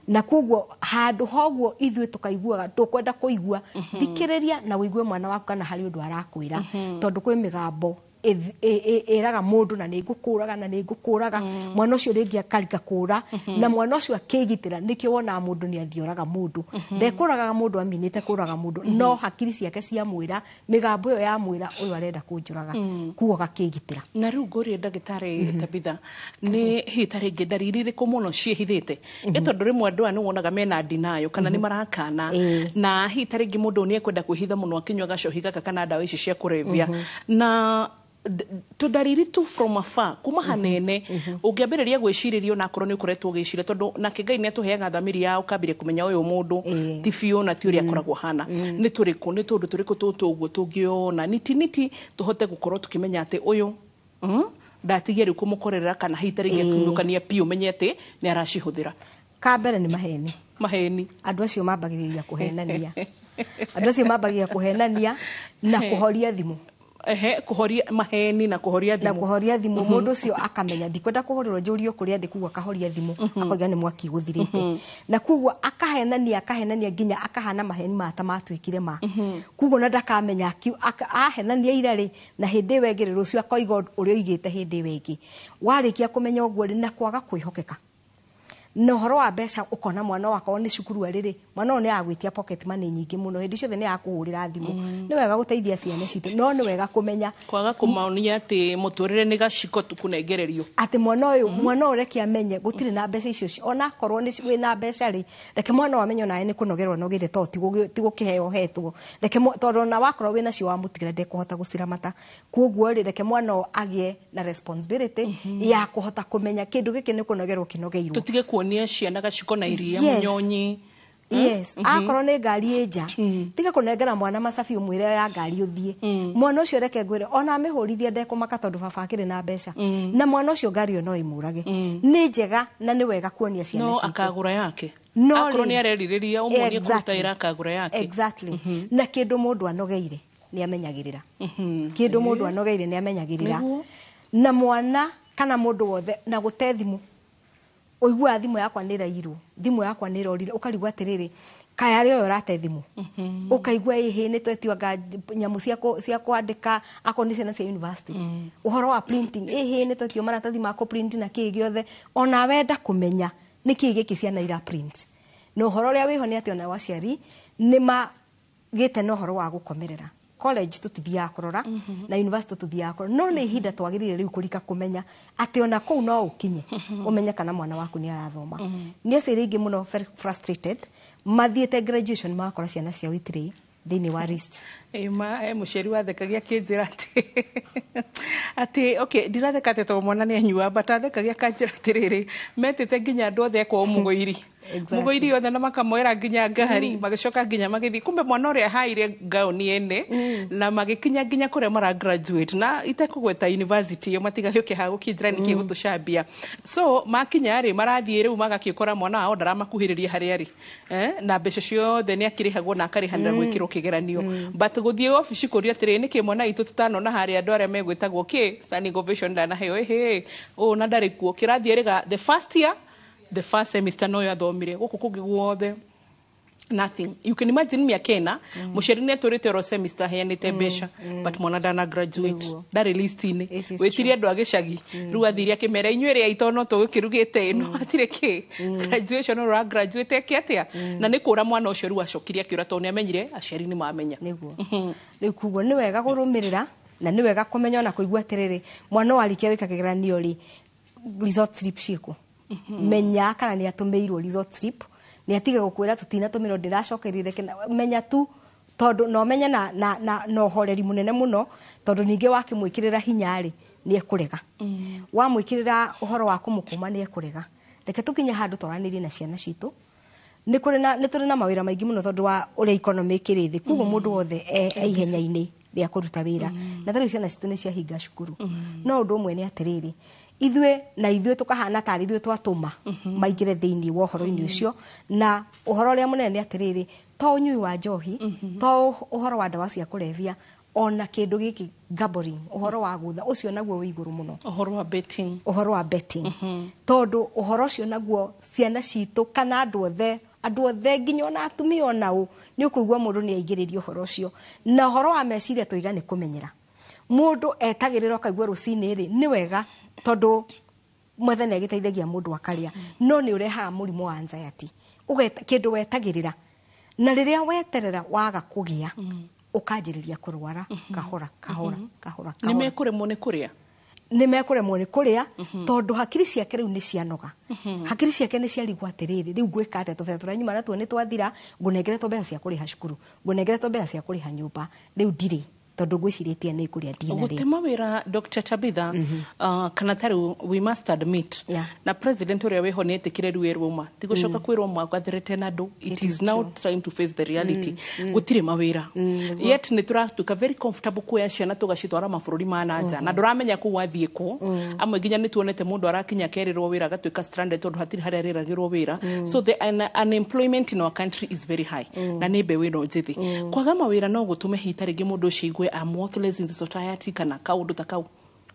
Speaker 2: Na koguo handũ hoguo ithuĩ tũkaiguaga tũkwenda kũigua, thikĩrĩria na ũigue mwana waku kana harĩ ũndũ arakwĩra, tondũ kwĩ mĩgambo ĩraga mũndũ na nĩ ngũkũraga na nĩ ngũkũraga. Mwana ũcio rĩngĩ akarika kũra, na mwana ũcio akĩgitĩra, nĩkĩo wonaga mũndũ nĩ athiĩ oraga mũndũ. Ndekũragaga mũndũ aminĩte kũraga mũndũ, no hakiri ciake ciamwĩra, mĩgambo ĩyo yamwĩra ũyũ arenda kũnjũraga, kuo agakĩgitĩra.
Speaker 1: Na rĩu ngũrie ndagĩtarĩ Tabitha, nĩ hihi ta rĩngĩ ndariri irĩkũ mũno ciĩhithĩte? Ĩ tondũ rĩmwe andũ aya nĩ wonaga mena denial kana nĩ marakana, na hihi ta rĩngĩ mũndũ nĩ ekwenda kwĩhitha mũno akĩnyua gacohi gaka kana ndawa ici cia kũrebia, na tũndariri tu from afar, kuma hanene ũngĩambĩrĩria gwĩcirĩria, onakorwo nĩ ũkoretwo ũgĩciria, tondũ nake Ngai nĩ atũheaga thamiri ya ũkambĩrĩria kũmenya ũyũ mũndũ ti biũ na ti ũrĩa akoragwo hana. Nĩ tũrĩkũ, nĩ tũndũ tũrĩkũ tũtũ ũguo tũngĩona niti niti tũhote gũkorwo tũkĩmenya atĩ ũyũ ndatigia rĩu kũmũkorerera, kana hihi ta rĩngĩ akiumũkania piũ menye atĩ nĩ aracihũthĩra?
Speaker 2: Ka mbere nĩ maheni.
Speaker 1: Maheni.
Speaker 2: Andũ acio mambagĩrĩria kũhenania, andũ acio mambagĩrĩria kũhenania na kũhoria thimũ.
Speaker 1: Ehe, kũhoria, maheni na kũhoria
Speaker 2: na
Speaker 1: thimũ.
Speaker 2: Kũhoria thimũ. Mũndũ ũcio akamenya ndikwenda kũhũrĩrwo njũrio kũrĩa ndĩ, koguo akahoria thimũ, akoiga nĩ mwaki gũthirĩte, na koguo akahenania, akahenania nginya akahana maheni mata matuĩkire ma koguo na ndakamenya ahenania ira rĩ, na hĩndĩ ĩyo ĩngĩ rĩ, rũciũ akoiga ũrĩa oigĩte hĩndĩ ĩyo ĩngĩ. Warĩkia kũmenya ũguo rĩ, na kwaga kwĩhokeka na ũhoro wa mbeca, ũkona mwana wakwa nĩ cukuru arĩ rĩ, mwana ũyũ nĩ agwĩtia pocket money nyingĩ mũno, hĩndĩ ciothe nĩ akũhũrĩra thimũ. Nĩ wega gũteithia ciana citũ, no nĩ wega kũmenya
Speaker 1: kwaga kũmonia atĩ mũtũrĩre nĩ gaciko tu kũnengererio.
Speaker 2: Atĩ mwana ũyũ, mwana ũyũ reke amenye gũtirĩ na mbeca icio ona akorwo nĩ wĩna mbeca rĩ, reke mwana ũyũ amenye onawe nĩ kũnogerwo anogete, to ti gũkĩheo hetwo. Reke tondũ ona wakorwo wĩna cio wamũtigĩra, ndekũhota gũciramata. Koguo rĩ, reke mwana ũyũ agĩe na responsibility ya kũhota kũmenya kĩndũ gĩkĩ nĩ kũnogerwo kĩnogeirwo.
Speaker 1: Tũtige kuonia ciana gaciko na iria mũnyonyi.
Speaker 2: Yes, akorwo nĩ ngari ĩ nja, tiga kũnengera mwana macabi ũmwĩre ya ngari ũthiĩ. Mwana ũcio, reke ngwĩre, ona amĩhũrithia ndekũmaka, tondũ baba akĩrĩ na mbeca, na mwana ũcio ngari ĩyo no ĩmũrage. Nĩ njega na nĩ wega kuonia ciana
Speaker 1: no
Speaker 2: citũ.
Speaker 1: Akagũra yake.
Speaker 2: No
Speaker 1: akorwo
Speaker 2: rĩ,
Speaker 1: nĩ arerirĩria, ũmuonie kũruta
Speaker 2: Exactly.
Speaker 1: wĩra, akagũra yake.
Speaker 2: Exactly. Na kĩndũ mũndũ anogeire nĩ amenyagĩrĩra, kĩndũ mũndũ anogeire nĩ amenyagĩrĩra. Na mwana kana mũndũ wothe na gũte thimũ, ũiguaga thimũ yakwa nĩ ĩrairwo, thimũ yakwa nĩ ĩrorire, ũkarigwo atĩrĩrĩ, kaya arĩ ũyũ ũrate thimũ, ũkaigua ĩhĩ nĩ twetio anga nyamũ cia kwandĩka, akorwo nĩ ciana cia university, ũhoro wa printing, ĩhĩ nĩ twetio maratathi ma kũ-print na kĩ gĩothe. Ona wenda kũmenya nĩ kĩ gĩkĩ ciana ira print. Na ũhoro ũrĩa wĩho nĩ atĩ ona aciari nĩ magĩte na ũhoro wa gũkomerera. College tutithiaga kũrora, na university tutithiaga kũrora, no nĩ ihinda twagĩrĩire rĩu kũrika kũmenya atĩ ona kũu no ũkinye ũmenye kana mwana waku nĩ arathoma. Nĩ aciari aingĩ mũno very frustrated, mathiĩte graduation magakora ciana ciao itirĩ thĩinĩ wa list.
Speaker 1: Ĩma he mũciari wathekagia akĩnjĩra atĩ okay, ndiratheka atĩ tondũ mwana nĩ anyua, but athekagia akanjĩra atĩrĩrĩ, metĩte nginya andũ othe kwao mũgũiri, mũgũiri othe, na makamoera nginya ngari, magĩcoka nginya magĩthiĩ, kumbe mwana ũrĩa ahaire ngaũni ene, na magĩkinya nginya kũrĩa mara graduate, na itekũgweta university ĩyo matigagĩũke haha gũkĩnjĩra nĩkĩ gũtũcambia. So makinya rĩ, marathiĩ rĩu magakĩkora mwana wao ndaramakuhĩrĩria harĩa arĩ, na mbeca ciothe nĩ akĩrĩhagwo na akarĩhanĩra gwĩkĩrwo kĩgeranio, but gũthiĩ obici kũria atĩrĩ, nĩkĩ mwana witũ tũtanona harĩa andũ arĩa megwĩtagwo kĩ standing ovation ndanaheo, ĩhĩ ũũ na ndarĩ kuo kĩrathiĩ rĩga the first year, the first semester noyo athomire, gũkũ kũngĩ guothe nothing. You can imagine, mĩaka 4 mũciari nĩ atũrĩte oro semester aheanĩte mbeca, but mwana ndana graduate, ndarĩ list-inĩ. Wĩtirie andũ a gĩcagi rĩu, athire akĩmera, inyuĩ rĩ aitũ no tũgũkĩrugĩte ĩno, hatirĩ kĩ graduation ũra graduate eke atĩa? Na nĩ kũra mwana ũcio rĩu acokire akĩũra, tondũ nĩ amenyire aciari nĩ mamenya.
Speaker 2: Nĩguo rĩu koguo nĩ wega kũrũmĩrĩra, na nĩ wega kũmenya ona kũigua atĩrĩrĩ, mwana warĩkia gwĩka kĩgeranio rĩ, result slip ciĩkũ? Menya kana nĩ atũmĩirwo result slip, nĩ atige gũkwĩra tũtinatũmĩrwo, ndĩracokerire. Menya tu Tondũ no menye na ũhoreri mũnene mũno, tondũ ningĩ wakĩmwĩkĩrĩra hinya rĩ, nĩ ekũrega. Wamwĩkĩrĩra ũhoro wa kũmũkũma nĩ ekũrega. Reke tũkinye handũ twaranĩrie na ciana citũ. Nĩ kũrĩ na nĩ tũrĩ na mawĩra maingĩ mũno tondũ wa ũrĩa economy ĩkĩrĩ thĩ. Koguo mũndũ wothe e ihenya-inĩ rĩa kũruta wĩra. Na ta rĩu ciana citũ nĩ ciahinga cukuru. No ũndũ ũmwe nĩ atĩrĩrĩ, ithuĩ na ithuĩ tũkahana tarĩ ithuĩ twatũma maingĩre thĩinĩ wa ũhoro-inĩ ũcio. Na ũhoro ũrĩa mũnene nĩ atĩrĩrĩ, to ũnyui wa njohi, to ũhoro wa ndawa cia kũrebia, ona kĩndũ gĩkĩ gambling, ũhoro wa gũtha, ũcio naguo wĩ igũrũ mũno.
Speaker 1: Ũhoro wa betting.
Speaker 2: Ũhoro wa betting. Tondũ ũhoro ũcio naguo ciana citũ kana andũ othe nginya ona atumia ona ũ, nĩ ũkũigua mũndũ nĩ aingĩrĩria ũhoro ũcio. Na ũhoro wa meciria tũiga nĩ kũmenyera. Mũndũ etagĩrĩra ũkaigua rũcinĩ rĩ, nĩ wega tondũ mwathani agĩteithagia mũndũ akarĩa, no nĩ ũrehaga mũrimũ wa anxiety. Ũgeta kĩndũ wetagĩrĩra, na rĩrĩa weterera waga kũgĩa, ũkanjĩrĩria kũrwara kahora kahora kahora.
Speaker 1: Nĩ mekũremwo nĩ kũrĩa.
Speaker 2: Nĩ mekũremwo nĩ kũrĩa tondũ hakiri ciake rĩu nĩ cianoga. Hakiri ciake nĩ ciarigwo atĩrĩrĩ, rĩu ngwĩka atĩa? Tũbeca tũrĩa nyuma natuo nĩ twathira, ngũnengeretwo mbeca cia kũrĩha cukuru, ngũnengeretwo mbeca cia kũrĩha nyũmba, rĩu ndirĩ tondũ ngwĩcirĩtie nĩ ngũrĩa ndinarĩa.
Speaker 1: Gũte mawĩra Dr. Tabitha, kana ta rĩu we must admit na president ũrĩa wĩho nĩ etĩkire rĩu erwo ma ti gũcoka kwĩrwo mwagathĩrĩte na andũ. It is now time to face the reality. Gũtirĩ mawĩra, yet nĩ tũratuĩka very comfortable kuoya ciana tũgacitwara mabũrũri ma na nja, na ndũramenya kũu wathiĩ kũ. Amwe nginya nĩ tuonete mũndũ arakinya akerĩrwo wĩra agatuĩka stranded tondũ hatirĩ harĩa arĩragĩrwo wĩra. So the unemployment in our country is very high, na nĩ mbeũ ĩno njĩthĩ. Kwaga mawĩra no gũtũme hita rĩngĩ mũndũ ũcio aigue I'm worthless in the society kana kaũndũ ta kau.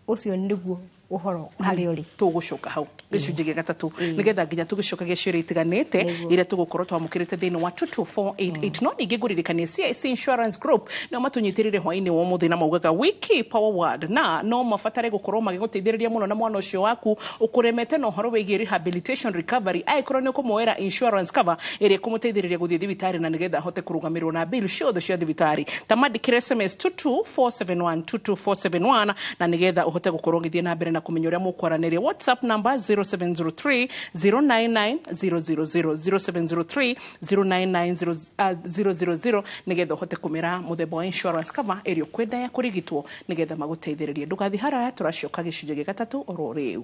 Speaker 2: Ũcio nĩguo ũhoro harĩa ũrĩ.
Speaker 1: Tũgũcoka hau gĩcunjĩ gĩa gatatũ nĩgetha nginya tũgĩcokagia ciũria itiganĩte iria tũgũkorwo twamũkĩrĩte thĩinĩ wa 22488. No ningĩ ngũririkanie CIC Insurance Group nĩo matũnyitĩrĩire hwaĩ-inĩ wa ũmũthĩ na maugaga we keep our word, na no mabatare gũkorwo magĩgũteithĩrĩria mũno na mwana ũcio waku ũkũremete na ũhoro wĩgiĩ rehabilitation recovery, angĩkorwo nĩ ũkũmuoera insurance cover ĩrĩa ĩkũmũteithĩrĩria gũthiĩ thibitarĩ na nĩgetha ahote kũrũgamĩrĩrwo na bill ciothe cia thibitarĩ. Ta mandĩkĩre SMS 22471 22471 na nĩgetha ũhote gũkorwo ũgĩthiĩ na mbere na kũmenya ũrĩa mũkwaranĩria. WhatsApp number 0703 099 000, 0703 099 000, nĩgetha ũhote kũmĩra mũthemba wa insurance cover ĩrĩa ũkwenda ya kũrigitwo nĩgetha magũteithĩrĩrie. Ndũgathiĩ haraya, tũracoka gĩcunjĩ gĩa gatatũ oro rĩu.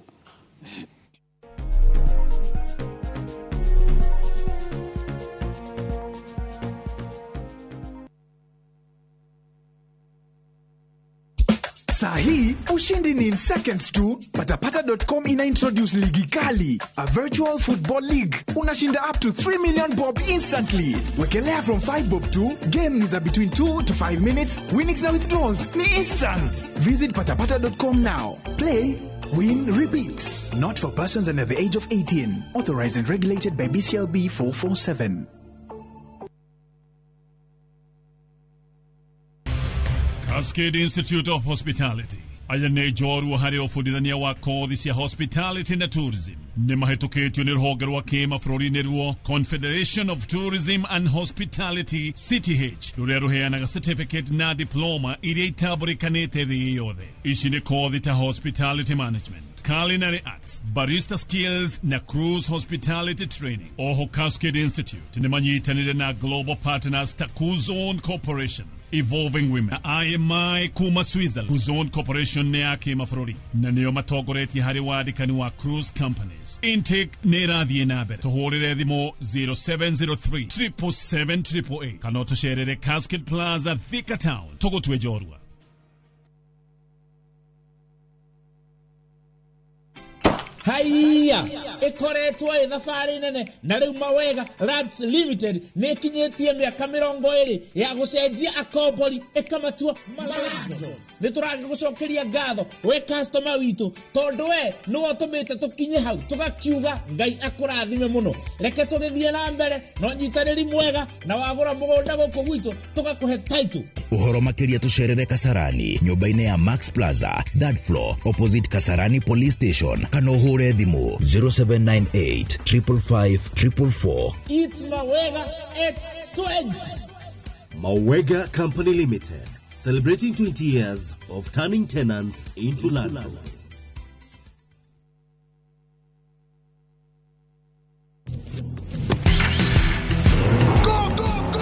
Speaker 14: Saa hii ushindi ni in seconds tu. Patapata.com ina introduce ligi kali, a virtual football league. Unashinda up to 3 million bob instantly. Wekelea from 5 bob tu. Game ni za between 2 to 5 minutes. Winnings na withdrawals ni instant. Visit patapata.com now. Play, win, repeat. Not for persons under the age of 18. Authorized and regulated by BCLB 447.
Speaker 15: Cascade Institute of Hospitality aya nĩ njorua harĩ ũbundithania wa kothi cia hospitality na tourism. Nĩ mahĩtũkĩtio nĩ rũhonge rwa kĩmabũrũri nĩruo Confederation of Tourism and Hospitality, CTH, rũrĩa rũheanaga certificate na diploma iria itambũrĩkanĩte thĩ yothe. Ici nĩ kothi ta hospitality management, culinary arts, barista skills na cruise hospitality training. Oho Cascade Institute nĩ manyitanĩire na global partners ta Kuzon Corporation, Evolving Women na IMI kuma Switzerland. Kuzon Corporation nĩ ya kĩmabũrũri na nĩo matongoretie harĩ wandĩkani wa cruise companies. Intake nĩ ĩrathiĩ na mbere. Tũhũrĩre thimũ 0703 777 888 kana ũtũcerere Cascade Plaza, Thika Town. Tũgũtue njorua.
Speaker 16: Haiya ĩkoretwo ĩ thabarĩ nene, na rĩu Mawega Lands Limited nĩ ĩkinyĩtie mĩaka 20 ya gũcenjia akombori ĩkamatua malandlords. Nĩ tũragĩgũcokeria ngatho we customer witũ, tondũ we nĩwe ũtũmĩte tũkinye hau tũgakiuga Ngai akũrathime mũno. Reke tũgĩthiĩ na mbere na ũnyitanĩri mwega, na wagũra mũgũnda gũkũ gwitũ tũgakũhe title.
Speaker 17: Ũhoro makĩria tũcerere Kasarani nyũmba-inĩ ya Max Plaza, third floor, opposite Kasarani Police Station, kana ũhũre thimũ 0798 555 444.
Speaker 16: It's Mawega at 20.
Speaker 18: Mawega Company Limited, celebrating 20 years of turning tenants into landlords.
Speaker 14: Go, go, go!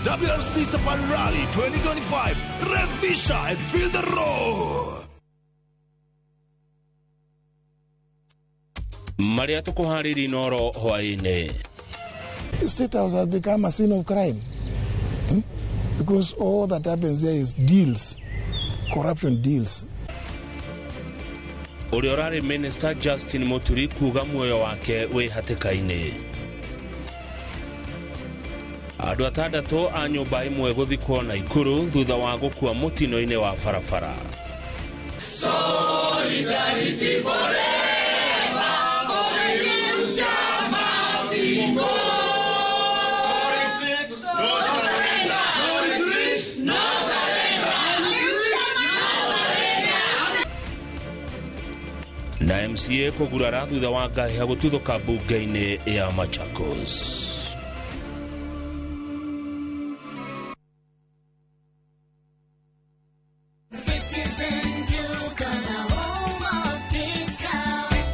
Speaker 5: the WRC Safari Rally 2025. Revisha and feel the roar.
Speaker 19: Marĩa tũkũharĩria inoro hwaĩ-inĩ.
Speaker 20: State House has become a scene of crime. Because all that happens there is deals, corruption deals.
Speaker 19: Ũrĩa ũrarĩ Minister Justin Muturi kuga muoyo wake wĩ hatĩka-inĩ. Andũ atandatũ a nyũmba ĩmwe gũthikwo Naikuru thutha wa gũkua mũtino-inĩ wa barabara.
Speaker 21: Solidarity forever, for the future must go. No surrender, no retreat, no surrender, no surrender.
Speaker 19: Na MCA kũgurara thutha wa ngahĩha gũtuthũka mbunge-inĩ ya Machakos.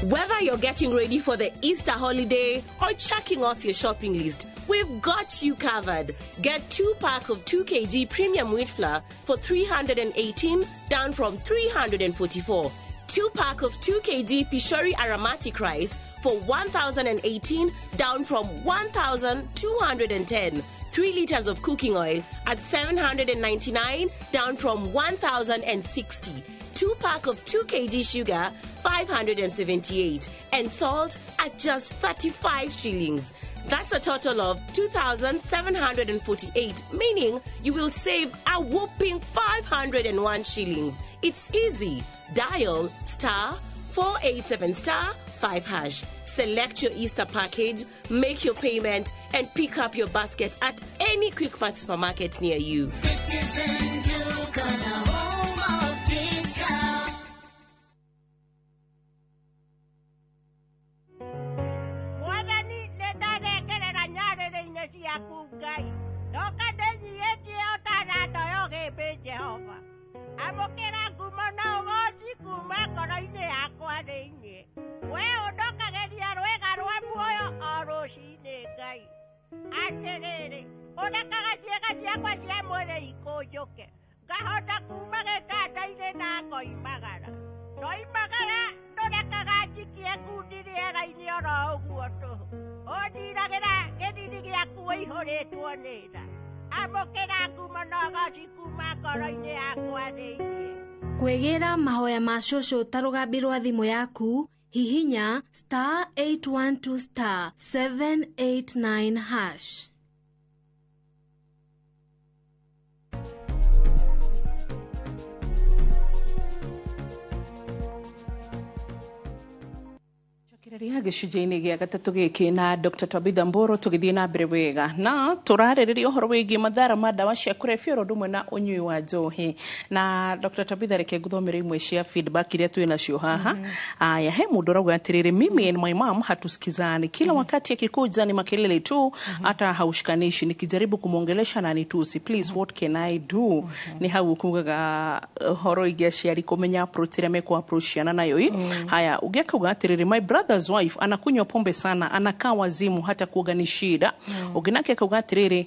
Speaker 22: Whether you're getting ready for the Easter holiday or checking off your shopping list, we've got you covered. Get 2 pack of 2 kg premium wheat flour for 318, down from 344. 2 pack of 2 kg Pishori aromatic rice for 1018, down from 1210. 3 liters of cooking oil at 799, down from 1060. 2 pack of 2 kg sugar, 578, and salt at just 35 shillings. That's a total of 2,748, meaning you will save a whopping 501 shillings. It's easy. Dial *487*5#. Select your Easter package, make your payment, and pick up your basket at any Quickmart supermarket near you.
Speaker 21: Citizen Duka, the home of discount.
Speaker 23: Mwathani, nĩ ndathengerera nyarĩrĩ-inĩ ciaku, Ngai, ndoka ndĩnyiihĩtie o ta nando ya ũgĩmbĩ. Jehova, amũkĩra ngumo na ũgooci kuma ngoro-inĩ yakwa thĩinĩ. We ũndokagĩria rwĩga rwa muoyo o rũcinĩ. Ngai, atĩrĩrĩ, ũrekaga ciĩga ciakwa cia mwĩrĩ ikũnjũke, ngahota kuma gĩtanda-inĩ na ngoimagara. Ndoimagara, ndũrekaga njikie ngundi rĩera-inĩ oro ũguo tũhũ. Ũndiragĩra gĩthithi gĩaku ũihũrĩtwo nĩ tha. Amũkĩra ngumo na ũgooci kuma ngoro-inĩ yakwa thĩinĩ.
Speaker 24: Kwĩgĩra mahoya ma cũcũ ta rũgambi rwa thimũ yaku, hihinya *812*789#.
Speaker 1: Kĩrĩria gĩcunjĩ-inĩ gĩa gatatũ gĩkĩ na Dr. Tabitha Mburu, tũgĩthiĩ na mbere wega na tũrarĩrĩria ũhoro wĩgiĩ mathara ma ndawa cia kũrebia oro ũndũ ũmwe na ũnyui wa njohi. Na Dr. Tabitha, reke ngũthomere imwe cia feedback iria twĩ nacio haha. Aya, he mũndũ ũrauga atĩrĩrĩ, "Mimi and my mom hatusikizani. Kila wakati akikuja ni makelele tu, hata haushikanishi. Nikijaribu kumwongelesha na nitusi. Please, what can I do?" Nĩ hau kugaga ũhoro wĩgiĩ aciari kũmenya approach ĩrĩa mekũ approach ciana nayo ĩ. Haya, ũngĩ akauga atĩrĩrĩ, "My brother's wife anakunywa pombe sana, anakaa wazimu, hata kuoga ni shida." Ũngĩ nake akauga atĩrĩrĩ,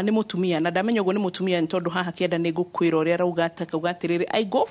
Speaker 1: nĩ mũtumia na ndamenya ũguo nĩ mũtumia nĩ tondũ haha kĩenda nĩ ngũkwĩra ũrĩa arauga. Akauga atĩrĩrĩ, "I go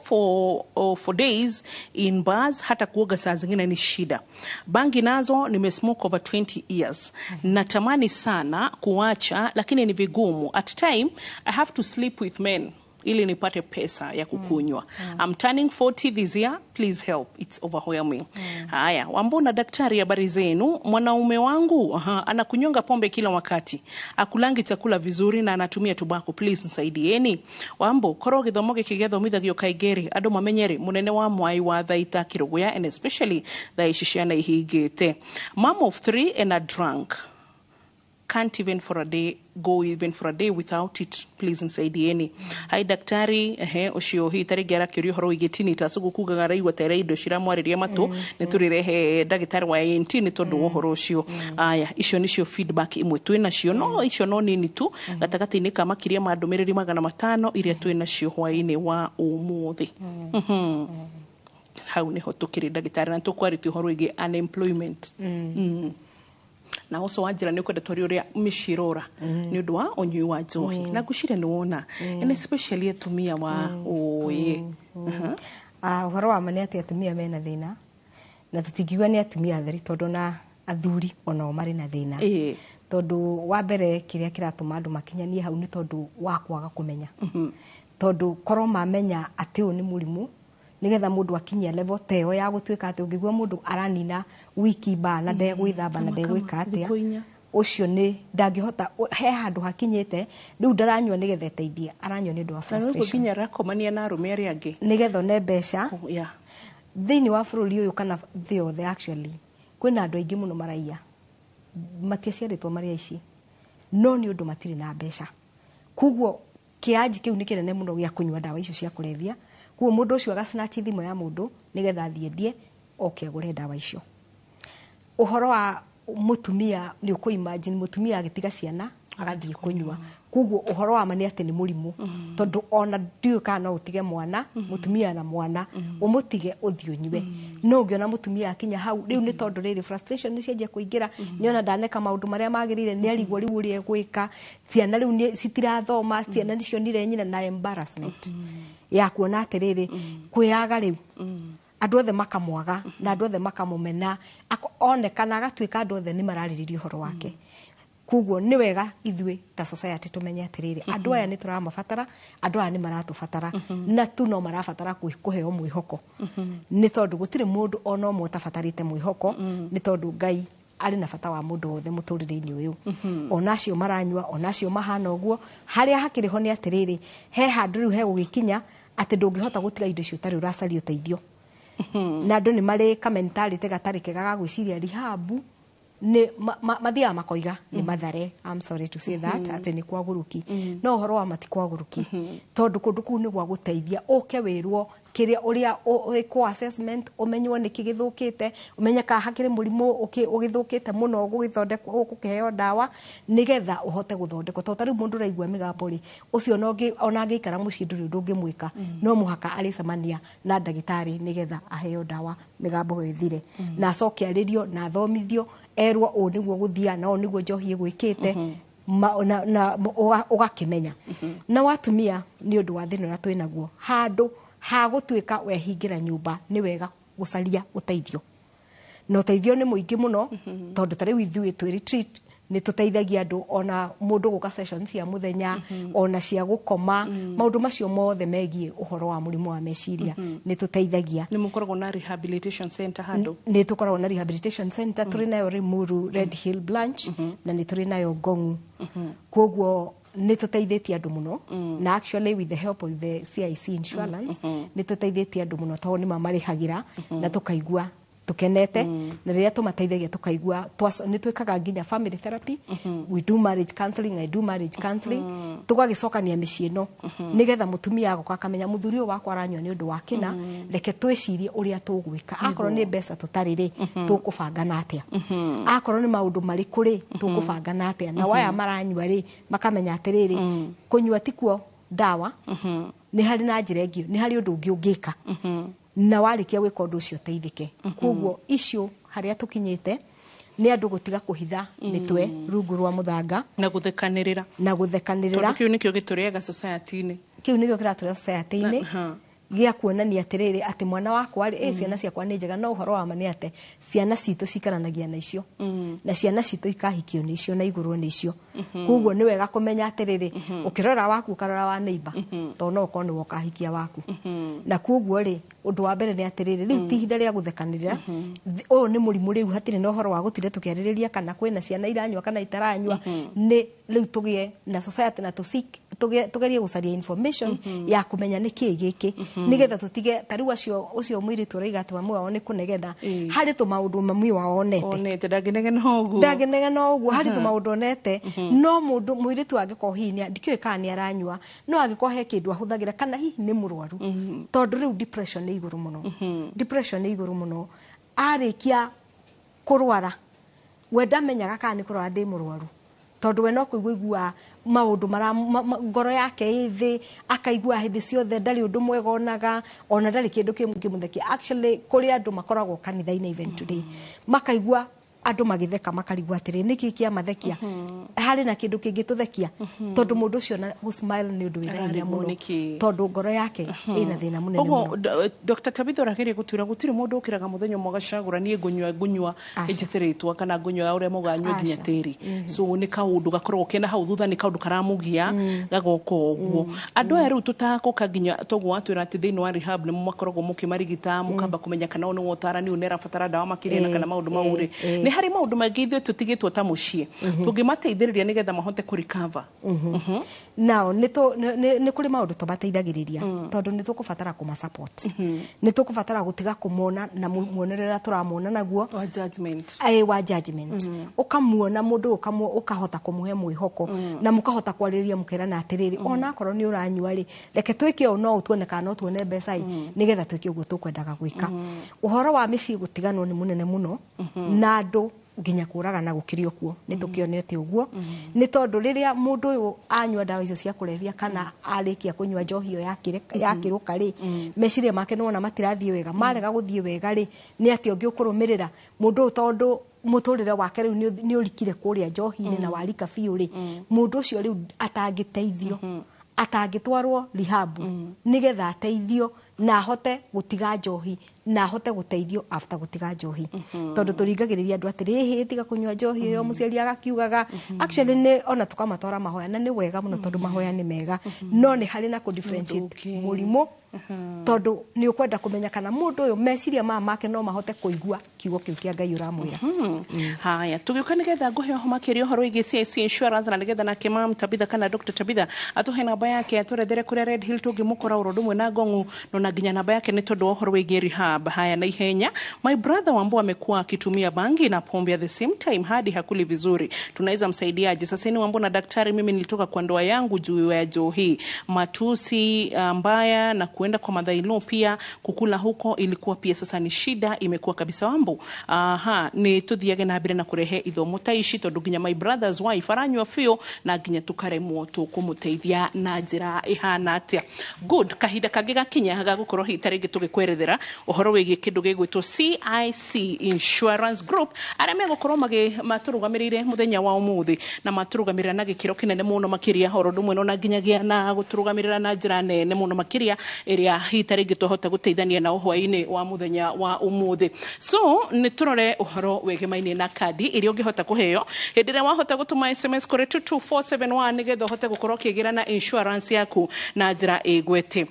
Speaker 1: for days in bars, hata kuoga saa zingine ni shida. Bangi nazo nimesmoke over 20 years. Natamani sana kuacha lakini ni vigumu. At time I have to sleep with men ili nipate pesa ya kukunywa. I'm turning 40 this year. Please help, it's overwhelming." Haya, "Wambona daktari, habari zenu. Mwanaume wangu, aha, anakunywanga pombe kila wakati, akulangi chakula vizuri na anatumia tobacco. Please msaidieni. Wambo, korwo gĩthomo gĩkĩ gĩathomithagio kaingĩ andũ mamenyere mũnene wa mwai wa thaita kĩrũgũya, and especially thaa ici ciana ihingĩte. Mom of three and a drunk, can't even for a day go even for a day without it. Please nsaidieni. Hai daktari." Ehe, ucio hihi tarĩngĩ arakĩũria ũhoro wĩgiĩ tinnitus, ũguo kugaga araigua ta indo ciramwarĩria matũ. Nĩ tũrĩrehe ndagĩtarĩ wa ENT nĩ tondũ wa ũhoro ũcio. Aya, icio nĩcio feedback imwe twĩ nacio, no icio no nini tu gatagatĩ-inĩ ka makĩria ma ndũmĩrĩri 500 iria twĩ nacio hwaĩ-inĩ wa ũmũthĩ. Hau nĩho tũkĩrĩ, ndagĩtarĩ, na nĩtũkwarĩtie ũhoro wĩgiĩ unemployment. Na ũcio wa njĩra nĩ ũkwenda twarie ũrĩa mĩciĩ ĩrora nĩ ũndũ wa ũnyui wa njohi, na ngwĩciria nĩ wona, and especially atumia wa ũĩ.
Speaker 2: Ah, ũhoro wa ma nĩ atĩ atumia mena thĩna, na tũtingiuga nĩ atumia atheri, tondũ na athuri onao marĩ na thĩna. Tondũ wa mbere, kĩrĩa kĩratũma andũ makinyanie hau nĩ tondũ wa kwaga kũmenya, tondũ korwo mamenya atĩ ũyũ nĩ mũrimũ, nĩgetha mũndũ akinyia level ta ĩyo ya gũtuĩka atĩ ũngĩigua mũndũ aranina wiki ba na ndegwĩthamba na ndegwĩka atĩa,
Speaker 1: Thikũ 4.
Speaker 2: Ũcio nĩ ndangĩhota, he handũ hakinyĩte rĩu ndaranyua nĩgetha eteithie, aranyua nĩ ũndũ wa
Speaker 1: Na nĩ ũguo
Speaker 2: frustration.
Speaker 1: Nginya arakomania na arũme arĩa angĩ
Speaker 2: nĩgetha one mbeca. Thĩinĩ wa bũrũri ũyũ kana thĩ yothe, actually kwĩna andũ aingĩ mũno maraiya, matiaciarĩtwo marĩ aici, no nĩ ũndũ matirĩ na mbeca. Koguo kĩanji kĩu nĩ kĩnene mũno gĩa kũnyua ndawa icio cia kũrebia. Koguo mũndũ ũcio agasnatch thimũ ya mũndũ nĩgetha athiĩ endie, oke agũre ndawa icio. Ũhoro wa mũtumia, nĩ ũkũ imagine mũtumia agĩtiga ciana agathiĩ kũnyua. Koguo ũhoro wa ma nĩ atĩ nĩ mũrimũ, tondũ ona ndiũĩ kana no ũtige mwana, mũtumia na mwana, ũmũtige ũthiĩ ũnyue. No ũngĩona mũtumia akinya hau rĩu nĩ tondũ rĩrĩ frustration nĩ cianjia kũingĩra, nĩona ndaneka maũndũ marĩa magĩrĩire, nĩ arigwo rĩu ũrĩa egwĩka. Ciana rĩu citirathoma, ciana nĩ cionire nyina, na embarrassment ya kuona atĩrĩrĩ, kwĩyaga rĩu andũ othe makamwaga na andũ othe makamũmena. Onekana agatuĩka andũ othe nĩ mararĩrĩria ũhoro wake. Koguo nĩ wega ithuĩ ta society tũmenye atĩrĩrĩ, andũ aya nĩ tũramabatara, andũ aya nĩ maratũbatara, na tu no marabatara kũheo mwĩhoko, nĩ tondũ gũtirĩ mũndũ ona ũmwe ũtabatarĩte mwĩhoko, nĩ tondũ Ngai arĩ na bata wa mũndũ wothe mũtũrĩre-inĩ ũyũ, ona acio maranyua, ona acio mahana ũguo. Harĩa hakĩrĩ ho nĩ atĩrĩrĩ, he handũ rĩu hegũgĩkinya atĩ ndũngĩhota gũtiga indo icio ũtarĩ ũracaria ũteithio, na andũ nĩ marĩ ka mentality gatarĩ kega ga gwĩciria rehab nĩ mathiaga makoiga nĩ mathare. I'm sorry to say that, atĩ nĩ kwagũrũki, no ũhoro wa mati kwagũrũki, tondũ kũndũ kũu nĩ gwa gũteithia ũke wĩrwo kĩrĩa ũrĩa wĩkwo assessment, ũmenywo nĩkĩ gĩthũkĩte, ũmenye kana hakĩrĩ mũrimũ ũgĩthũkĩte mũno, ũgũgĩthondekwo, ũgũkĩheo ndawa nĩgetha ũhote gũthondekwo. Tondũ ta rĩu mũndũ ũraigua mĩgambo rĩ, ũcio ona angĩikara mũciĩ ndũrĩ ũndũ ũngĩmwĩka. No mũhaka arĩcemania na ndagĩtarĩ nĩgetha aheo ndawa mĩgambo ĩyo ĩthire, na acoke arĩrio na athomithio, erwo ũũ nĩguo gũthia na ũũ nĩguo njohi ĩgwĩkĩte, na ũgakĩmenya. Na watumia, nĩ ũndũ wa thĩna ũrĩa twĩnaguo, handũ ha gũtuĩka wehingĩra nyũmba, nĩ wega gũcaria ũteithio, na ũteithio nĩ mũingĩ mũno, tondũ ta rĩu ithuĩ twĩ retreat nĩ tũteithagia andũ, ona mũndũ gũka session cia mũthenya, ona cia gũkoma, maũndũ macio mothe megiĩ ũhoro wa mũrimũ wa meciria nĩ tũteithagia.
Speaker 1: Nĩ mũkoragwo na rehabilitation center handũ?
Speaker 2: Nĩ tũkoragwo na rehabilitation center, tũrĩ nayo Limuru Red Hill branch, na nĩ tũrĩ nayo Ngong'u. Koguo nĩ tũteithĩtie andũ mũno, na actually with the help of the CIC Insurance nĩ tũteithĩtie andũ mũno, tondũ nĩ mamarĩhagĩra na tũkaigua tukenete, na rĩrĩa tũmateithagia tũkaigua nĩ twĩkaga nginya family therapy. We do marriage counseling, I do marriage counseling, tũgagĩcokania mĩciĩ ĩno nĩgetha mũtumia agoka akamenya, mũthuri ũyũ wakwa aranyua nĩ ũndũ wa kĩna, reke twĩcirie ũrĩa tũgwĩka. Akorwo nĩ mbeca tũtarĩ rĩ, tũkũbangana atĩa? Akorwo nĩ maũndũ marĩkũ rĩ, tũkũbangana atĩa? Na waya maranyua rĩ, makamenya atĩrĩrĩ, kũnyua tikuo ndawa, nĩ harĩ na njĩra ĩngĩ, nĩ harĩ ũndũ ũngĩ ũngĩka, na warĩkia gwĩka ũndũ ũcio ũteithĩke. Koguo icio harĩa tũkinyĩte nĩ andũ gũtiga kũhitha mĩtwe rungu rwa mũthanga.
Speaker 1: Na gũthekanĩrĩra.
Speaker 2: Na gũthekanĩrĩra.
Speaker 1: Tondũ kĩu nĩkĩo gĩtũrĩaga society-inĩ.
Speaker 2: Kĩu nĩkĩo kĩratũrĩa society-inĩ, gĩa kuonania atĩrĩrĩ, atĩ mwana wakwa rĩ, ciana ciakwa nĩ njega, no ũhoro wa ma nĩ atĩ ciana citũ cikaranagia na icio, na ciana citũ ikahikio nĩ icio na igũrwo nĩ icio. Koguo nĩ wega kũmenya atĩrĩrĩ, ũkĩrora waku ũkarora wa neighbor, tondũ no ũkorwo nĩwe ũkahikia waku. Na koguo rĩ, ũndũ wa mbere nĩ atĩrĩrĩ, rĩu ti ihinda rĩa gũthekanĩrĩra. Ũyũ nĩ mũrimũ rĩu, hatirĩ na ũhoro wa gũtinda tũkĩarĩrĩria kana kwĩna ciana iranyua kana itaranyua. Nĩ rĩu tũgĩe na society na tũseek, tũgerie gũcaria information ya kũmenya nĩ kĩĩ gĩkĩ, nĩgetha tũtige ta rĩu acio ũcio mũirĩtu ũraiga atĩ mami wao nĩ kũnegena. Harĩ tũmaũndũ mami wao onete.
Speaker 1: Onete, ndangĩnegena ũguo.
Speaker 2: Ndangĩnegena ũguo, harĩ tũmaũndũ onete. No mũndũ mũirĩtu angĩkorwo hihi ndikĩũĩ kana nĩ aranyua, no angĩkorwo he kĩndũ ahũthagĩra kana hihi nĩ mũrwaru, tondũ rĩu depression nĩ igũrũ mũno, depression nĩ igũrũ mũno. Arĩkia kũrwara, we ndamenyaga kana nĩ kũrwara ndĩ mũrwaru, tondũ we no kũigua igua maũndũ mara ngoro yake ĩ thĩ, akaigua hĩndĩ ciothe ndarĩ ũndũ mwega onaga, ona ndarĩ kĩndũ kĩngĩmũthekia. Actually kũrĩ andũ makoragwo kanitha-inĩ even today makaigua Andũ magĩtheka makarigwo atĩrĩ, nĩkĩ kĩamathekia? Harĩ na kĩndũ kĩngĩtũthekia? Tondũ mũndũ ũcio na gũ-smile nĩ ũndũ wĩna hinya
Speaker 1: Ararigwo
Speaker 2: mũno,
Speaker 1: nĩkĩ?
Speaker 2: Tondũ ngoro yake ĩna thĩna mũnene
Speaker 1: Ũguo
Speaker 2: mũno.
Speaker 1: Dr. Tabitha ũrageria gũtwĩra gũtirĩ mũndũ ũkĩraga mũthenya ũmwe agacagũra, niĩ ngũnyua ĩnjĩtĩrĩtwa kana ngũnyua ũrĩa mũganyua nginya
Speaker 2: Aca.
Speaker 1: tĩri. So nĩ kaũndũ gakoragwo kena hau thutha, nĩ kaũndũ karamũgia gagoka ũguo. Andũ aya rĩu tũtagũka nginya toguo watwĩra atĩ thĩinĩ wa rehab nĩ makoragwo mũkĩmarigita, mũkamba kũmenya kana ũyũ nĩ wotarani, ũyũ nĩ arabatara ndawa makĩria na kana maũndũ mau rĩ, nĩ harĩ maũndũ maingĩ ithuĩ tũtigĩtwo ta mũciĩ tũngĩmateithĩrĩria nĩgetha mahote kũrecover?
Speaker 2: Nao nĩ kũrĩ maũndũ tũmateithagĩrĩria, tondũ nĩ tũkũbatara kũma support, nĩ tũkũbatara gũtiga kũmona na muonere ũrĩa tũramona naguo
Speaker 1: wa judgment.
Speaker 2: Ĩ, wa judgment. Ũkamuona mũndũ, ũkahota kũmũhe mwĩhoko na mũkahota kwarĩrĩria, mũkerana atĩrĩrĩ, ona akorwo nĩ ũranyua rĩ, reke twĩke ũũ, no tuone kana no tuone mbeca ĩ, nĩgetha twĩke ũguo tũkwendaga gwĩka. Ũhoro wa mĩciĩ gũtiganwo nĩ mũnene mũno, na andũ nginya kũragana gũkĩrĩ o kuo. Nĩ tũkĩonete ũguo, nĩ tondũ rĩrĩa mũndũ ũyũ anyua ndawa icio cia kũrebia kana arĩkia kũnyua njohi ĩyo yakĩrũka rĩ, meciria make nĩwona matirathiĩ wega. Marega gũthiĩ wega rĩ, nĩ atĩa ũngĩ ũkũrũmĩrĩra mũndũ ũyũ? Tondũ mũtũrĩre wake rĩu nĩ ũrikire kũrĩa njohi-inĩ na warika biũ rĩ, mũndũ ũcio rĩu atangĩteithio, atangĩtwarwo rehab nĩgetha ateithio na ahote gũtiga njohi na ahote gũteithio after gũtiga njohi, tondũ tũringagĩrĩria andũ atĩrĩ, hĩ, tiga kũnyua njohi ĩyo, mũciari agakiugaga. Actually nĩ ona tũkamatwara mahoya, na nĩ wega mũno tondũ mahoya nĩ mega, no nĩ harĩ na kũ differentiate mũrimũ, tondũ nĩ ũkwenda kũmenya kana mũndũ ũyũ meciria maya make no mahote kũigua kiugo kĩu kĩa Ngai ũramwĩra.
Speaker 1: Haya, tũgĩũka nĩgetha ngũhe ũhoro makĩria ũhoro wĩgiĩ CIC Insurance, na nĩgetha nake Mam Tabitha kana Dr. Tabitha atũhe namba yake, atũrethere kũrĩa Red Hill tũngĩmũkora oro ũndũ ũmwe na Ngong'u, no na nginya namba yake nĩ tondũ wa ũhoro wĩgiĩ rehab. Haya, na ihenya, my brother Wambo amekuwa akitumia bangi na pombe at the same time hadi hakuli vizuri, tunaweza msaidiaje? Sasa ni Wambo na daktari, mimi nilitoka kwa ndoa yangu juu ya njohi, matusi mbaya na kuenda kwa madhailo, pia kukula huko ilikuwa pia sasa ni shida, imekuwa kabisa. Wambo, aha, ni tuthiage na mbere na kurehe ithomo ta ici, tondu nginya my brother's wife aranyua biũ na nginya tukaremwo tukumuteithia na njĩra ĩhana atĩa. Good, kahinda kangĩ gakinya ga gũkorwo hihi ta rĩngĩ tũgĩkwerethera ũhoro wĩgiĩ kĩndũ gĩgwĩtwo CIC Insurance Group, arĩa megũkorwo matũrũgamĩrĩire mũthenya wa ũmũthĩ na matũrũgamĩrĩra na gĩkĩro kĩnene mũno makĩria, oro ũndũ ũmwe na nginyagia na gũtũrũgamĩrĩra na njĩra nene mũno makĩria ĩrĩa hihi ta rĩngĩ twahota gũteithania nao hwaĩ-inĩ wa mũthenya wa ũmũthĩ. So nĩ tũrore ũhoro wĩgemaine na kandi ĩrĩa ũngĩhota kũheo hĩndĩ ĩrĩa wahota gũtũma SMS kũrĩ 22471 nĩgetha ũhote gũkorwo ũkĩgĩra na insurance yaku na njĩra ĩgwete.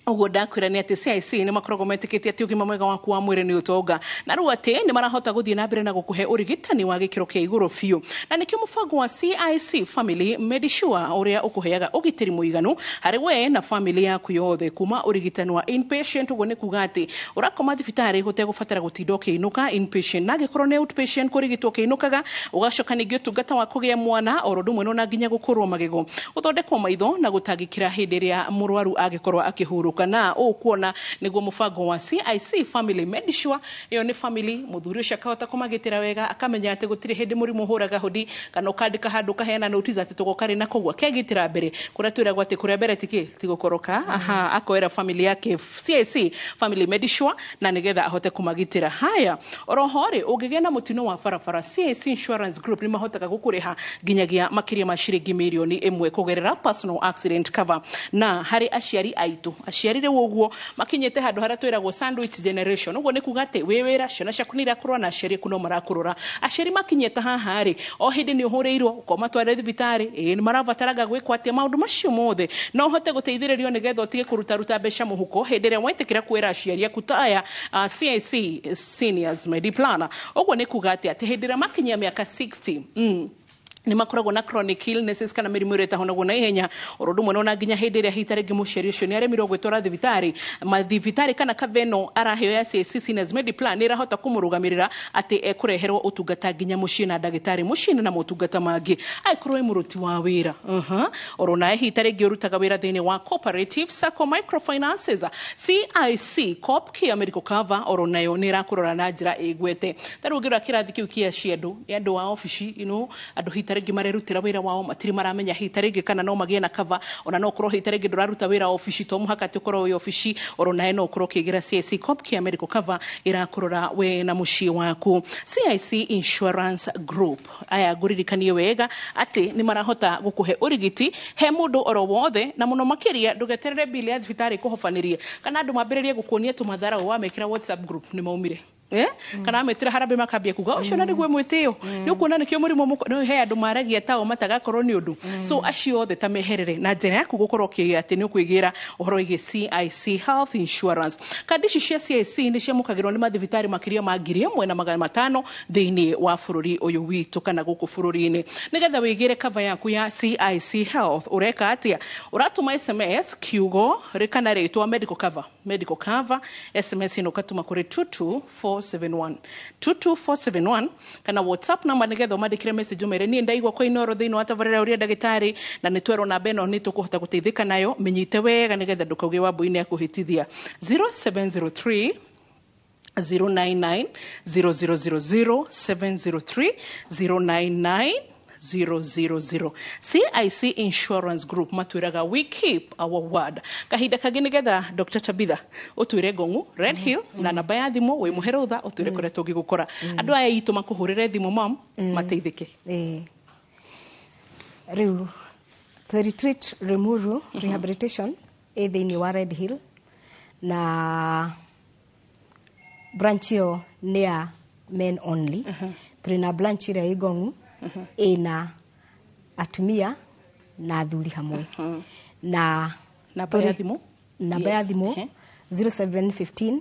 Speaker 1: Ũguo ndakwĩra nĩ atĩ CIC nĩ makoragwo metĩkĩtie atĩ ũgima mwega waku wa mwĩrĩ nĩ ũtonga, na rĩu atĩ nĩ marahota gũthiĩ na mbere na gũkũhe ũrigitani wa gĩkĩro kĩa igũrũ biũ, na nĩkĩo mũbango wa CIC Family Medisure ũrĩa ũkũheaga ũgitĩri mũiganu harĩ we na family yaku yothe, kuma ũrigitani wa inpatient, ũguo nĩ kuga atĩ ũrakoma thibitarĩ ũtegũbatara gũtinda ũkĩinũka, inpatient, na angĩkorwo nĩ outpatient, kũrigitwo ũkĩinũkaga, ũgacoka ningĩ ũtungata wa kũgĩa mwana oro ũndũ ũmwe na nginya gũkũrwo magego, gũthondekwo maitho na gũtangĩkĩra hĩndĩ ĩrĩa mũrwaru angĩkorwo akĩhurũka. Na ũũ kuona nĩguo mũbango wa CIC Family Medisure. Ĩyo nĩ family, mũthuri ũcio akahota kũmagitĩra wega, akamenya atĩ gũtirĩ hĩndĩ mũrimũ ũhũraga hũdi kana ũkandĩka handũ ũkaheana notice atĩ tũgoka rĩ, na koguo akegitĩra mbere kũrĩa twĩragwo atĩ kũrĩa mbere tikĩ tigũkoroka. Aha, akoera family yake CIC Family Medisure na nĩgetha ahote kũmagitĩra. Haya, oroho rĩ, ũngĩgĩa na mũtino wa barabara, CIC Insurance Group nĩ mahotaga gũkũrĩha nginyagia makĩria ma ciringi mirioni 1 kũgerera personal accident cover. Na harĩ aciari aitũ, aciari rĩu ũguo makinyĩte handũ harĩa twĩragwo sandwich generation, ũguo nĩ kuga atĩ wĩ wĩra, ciana ciaku nĩ irakũrora na aciari aku no marakũrora. Aciari makinyĩte haha rĩ, o hĩndĩ nĩ ũhũrĩirwo ũkomatware thibitarĩ, ĩĩ, nĩ marabataraga gwĩkwo atĩa, maũndũ macio mothe no ũhote gũteithĩrĩrio nĩgetha ũtige kũrutaruta mbeca mũhuko hĩndĩ ĩrĩa wetĩkĩra kwĩra aciari aku ta aya CIC Seniors Mediplan. Ũguo nĩ kuga atĩ hĩndĩ ĩrĩa makinyia mĩaka 60, nĩ makoragwo na chronic illnesses kana mĩrimũ ĩrĩa ĩtahonagwo na ihenya, oro ũndũ ũmwe na nginya hĩndĩ ĩrĩa hihi rĩngĩ mũciari ũcio nĩ aremirwo gwĩtwara thibitarĩ, mathibitarĩ kana kaveno araheo ya CIC Seniors Mediplan nĩ ĩrahota kũmũrũgamĩrĩra atĩ ekũreherwo ũtungata nginya mũciĩ na ndagĩtarĩ mũciĩ na motungata mangĩ. Angĩkorwo wĩ mũruti wa wĩra, oro nawe hihi ta rĩngĩ ũrutaga wĩra thĩinĩ wa cooperative, sacco, microfinances, CIC Coop Care Medical Cover oro nayo nĩ ĩrakũrora na njĩra ĩgwete. Ta rĩu ũngĩrora kĩrathi kĩu kĩa ciandũ nĩ andũ a obici, andũ hihi ta tarĩngĩ marerutĩra wĩra wao matirĩ maramenya hihi tarĩngĩ kana no magĩe na cover, ona no ũkorwo hihi tarĩngĩ ndũraruta wĩra obici, to mũhaka atĩ ũkorwo wĩ obici, oro nawe no ũkorwo ũkĩgĩra CIC Copcare medical cover ĩrakũrora we na mũciĩ waku. CIC Insurance Group aya ngũririkanie wega atĩ nĩ marahota gũkũhe ũrigiti he mũndũ oro wothe, na mũno makĩria ndũgeterere bili ya thibitarĩ ĩkũhobanĩrie kana andũ mambĩrĩrie gũkuonia tũmatharau wamekĩra WhatsApp group nĩ maumire. Kana ametĩra harambĩ makambia kuga ũcio na nĩguo mwĩtĩo nĩ ũkuona nĩkĩo mũrimũ no he andũ maragia tao matagakorwo nĩ ũndũ. So acio othe ta meherere na njĩra yaku gũkorwo ũkĩgĩa atĩ nĩ ũkwĩgĩra ũhoro wĩgiĩ CIC Health Insurance. Kandi ici cia CIC nĩ ciamũkagĩrwo nĩ mathibitarĩ makĩria ma 1500 thĩinĩ wa bũrũri ũyũ witũ kana gũkũ bũrũri-inĩ. Nĩgetha wĩgĩre cover yaku ya CIC Health ũreka atĩa? Ũratũma SMS kiugo kana rĩtwa medical cover, medical cover SMS ĩno ũgatũma kũrĩ 22471 22471 kana WhatsApp namba nĩgetha ũmandĩkĩre message ũmere niĩ ndaigua kwa Inooro thĩinĩ wa tabarĩra ũrĩa ndagĩtarĩ na nĩ twerwo namba ĩno nĩ tũkũhota gũteithĩka nayo, mĩnyite wega nĩgetha ndũkauge Wambui nĩ akũhĩtithia. 0703 099 0000 703 099 000. CIC Insurance Group matwĩraga we keep our word. Kahinda kangĩ nĩgetha Dr. Tabitha ũtwĩre Ngong'u Red Hill na namba ya thimũ wĩ mũhe rũtha ũtwĩre kũrĩa tũngĩgũkora. Andũ aya itũ makũhũrĩre thimũ mam mateithĩke.
Speaker 2: Rĩu twĩ retreat Limuru Rehabilitation ĩ thĩinĩ wa Red Hill, na branch ĩyo nĩ ya men only. Tũrĩ na branch ĩrĩa ĩ Ngong'u ĩna atumia na athuri hamwe. Na
Speaker 1: namba ya thimũ?
Speaker 2: Namba ya thimũ 0715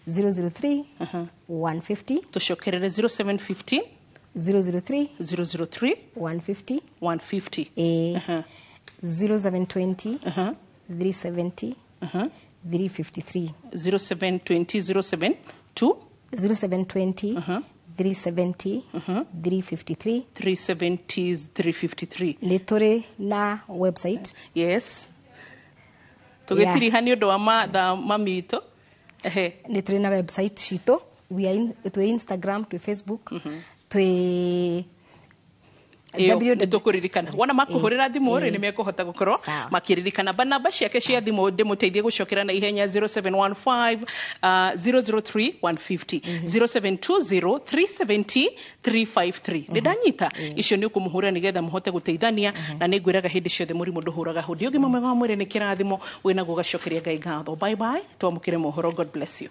Speaker 2: 003 150.
Speaker 1: Tũcokerere 0715
Speaker 2: 003
Speaker 1: 003
Speaker 2: 150
Speaker 1: 150.
Speaker 2: 0720 370 353.
Speaker 1: 0720 072
Speaker 2: 0720 370 353.
Speaker 1: 370 353.
Speaker 2: Nĩ tũrĩ na website.
Speaker 1: Yes, tũgĩtiriha nĩ ũndũ wa mathaa mamitũ.
Speaker 2: Nĩ tũrĩ na website citũ, we are in, twĩ Instagram, twĩ Facebook, twĩ
Speaker 1: nĩ tũkũririkana wona makũhũrĩra thimũ rĩ nĩ mekũhota gũkorwo makĩririkana. Ba namba ciake cia thimũ ndĩmũteithie gũcokera na ihenya 0715 003 150 0720 370 353. Nĩ ndanyita icio nĩ ũkũmũhũrĩra nĩgetha mũhote gũteithania, na nĩ ngwĩraga hĩndĩ ciothe mũrimũ ndũhũraga hũndi. Ũgima mwega wa mwĩrĩ nĩ kĩrathimo wĩnaguo ũgacokeria Ngai ngatho. Bye bye, twamũkĩre mohoro. God bless you.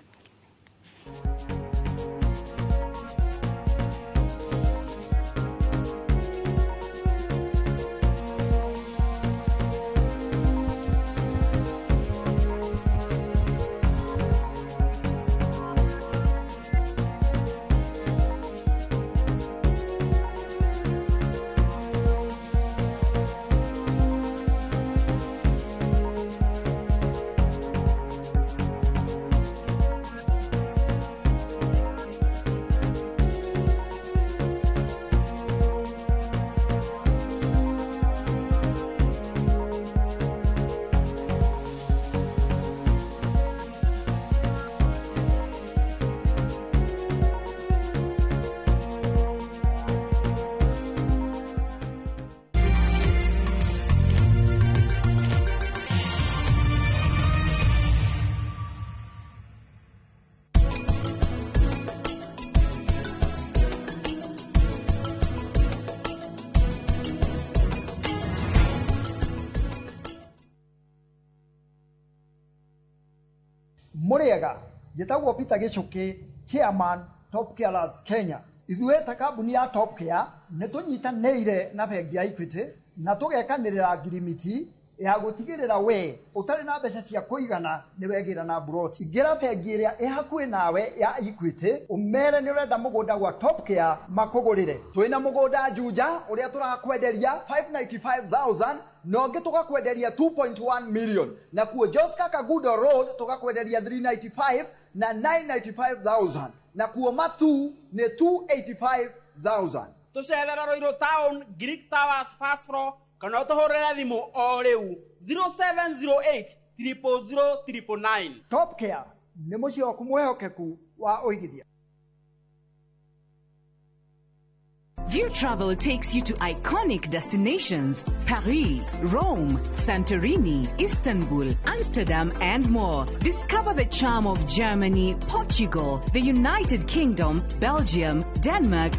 Speaker 3: Muriega njĩtagwo Peter Gĩchũkĩ, chairman Top Care Lads Kenya. Ithuĩ ta kambuni ya Top Care nĩ tũnyitanĩire na bengi ya Equity na tũgekanĩrĩra ngirimiti ya gũtigĩrĩra we ũtarĩ na mbeca cia kũigana nĩ wegĩra na mburoti. Ingĩra bengi ĩrĩa ĩ hakuhĩ nawe ya Equity ũmere nĩ ũrenda mũgũnda gwa Top Care makũgũrĩre. Twĩna mũgũnda Juja ũrĩa tũrakwenderia 595,000 na ũngĩ tũgakwenderia 2.1 million, na kuo Joska Kagudo Road tũgakwenderia 395 na 995,000, na kuo Matu nĩ 285,000.
Speaker 6: Tũcerera Ruiru Town, Greek Towers first floor, kana ũtũhũrĩre thimũ o rĩu 0708 000 999.
Speaker 3: Top Care nĩ mũciĩ waku mwĩhokeku wa ũigithia.
Speaker 7: View Travel takes you to iconic destinations Paris, Rome, Santorini, Istanbul, Amsterdam, and more. Discover the charm of Germany, Portugal, the United Kingdom, Belgium, Denmark,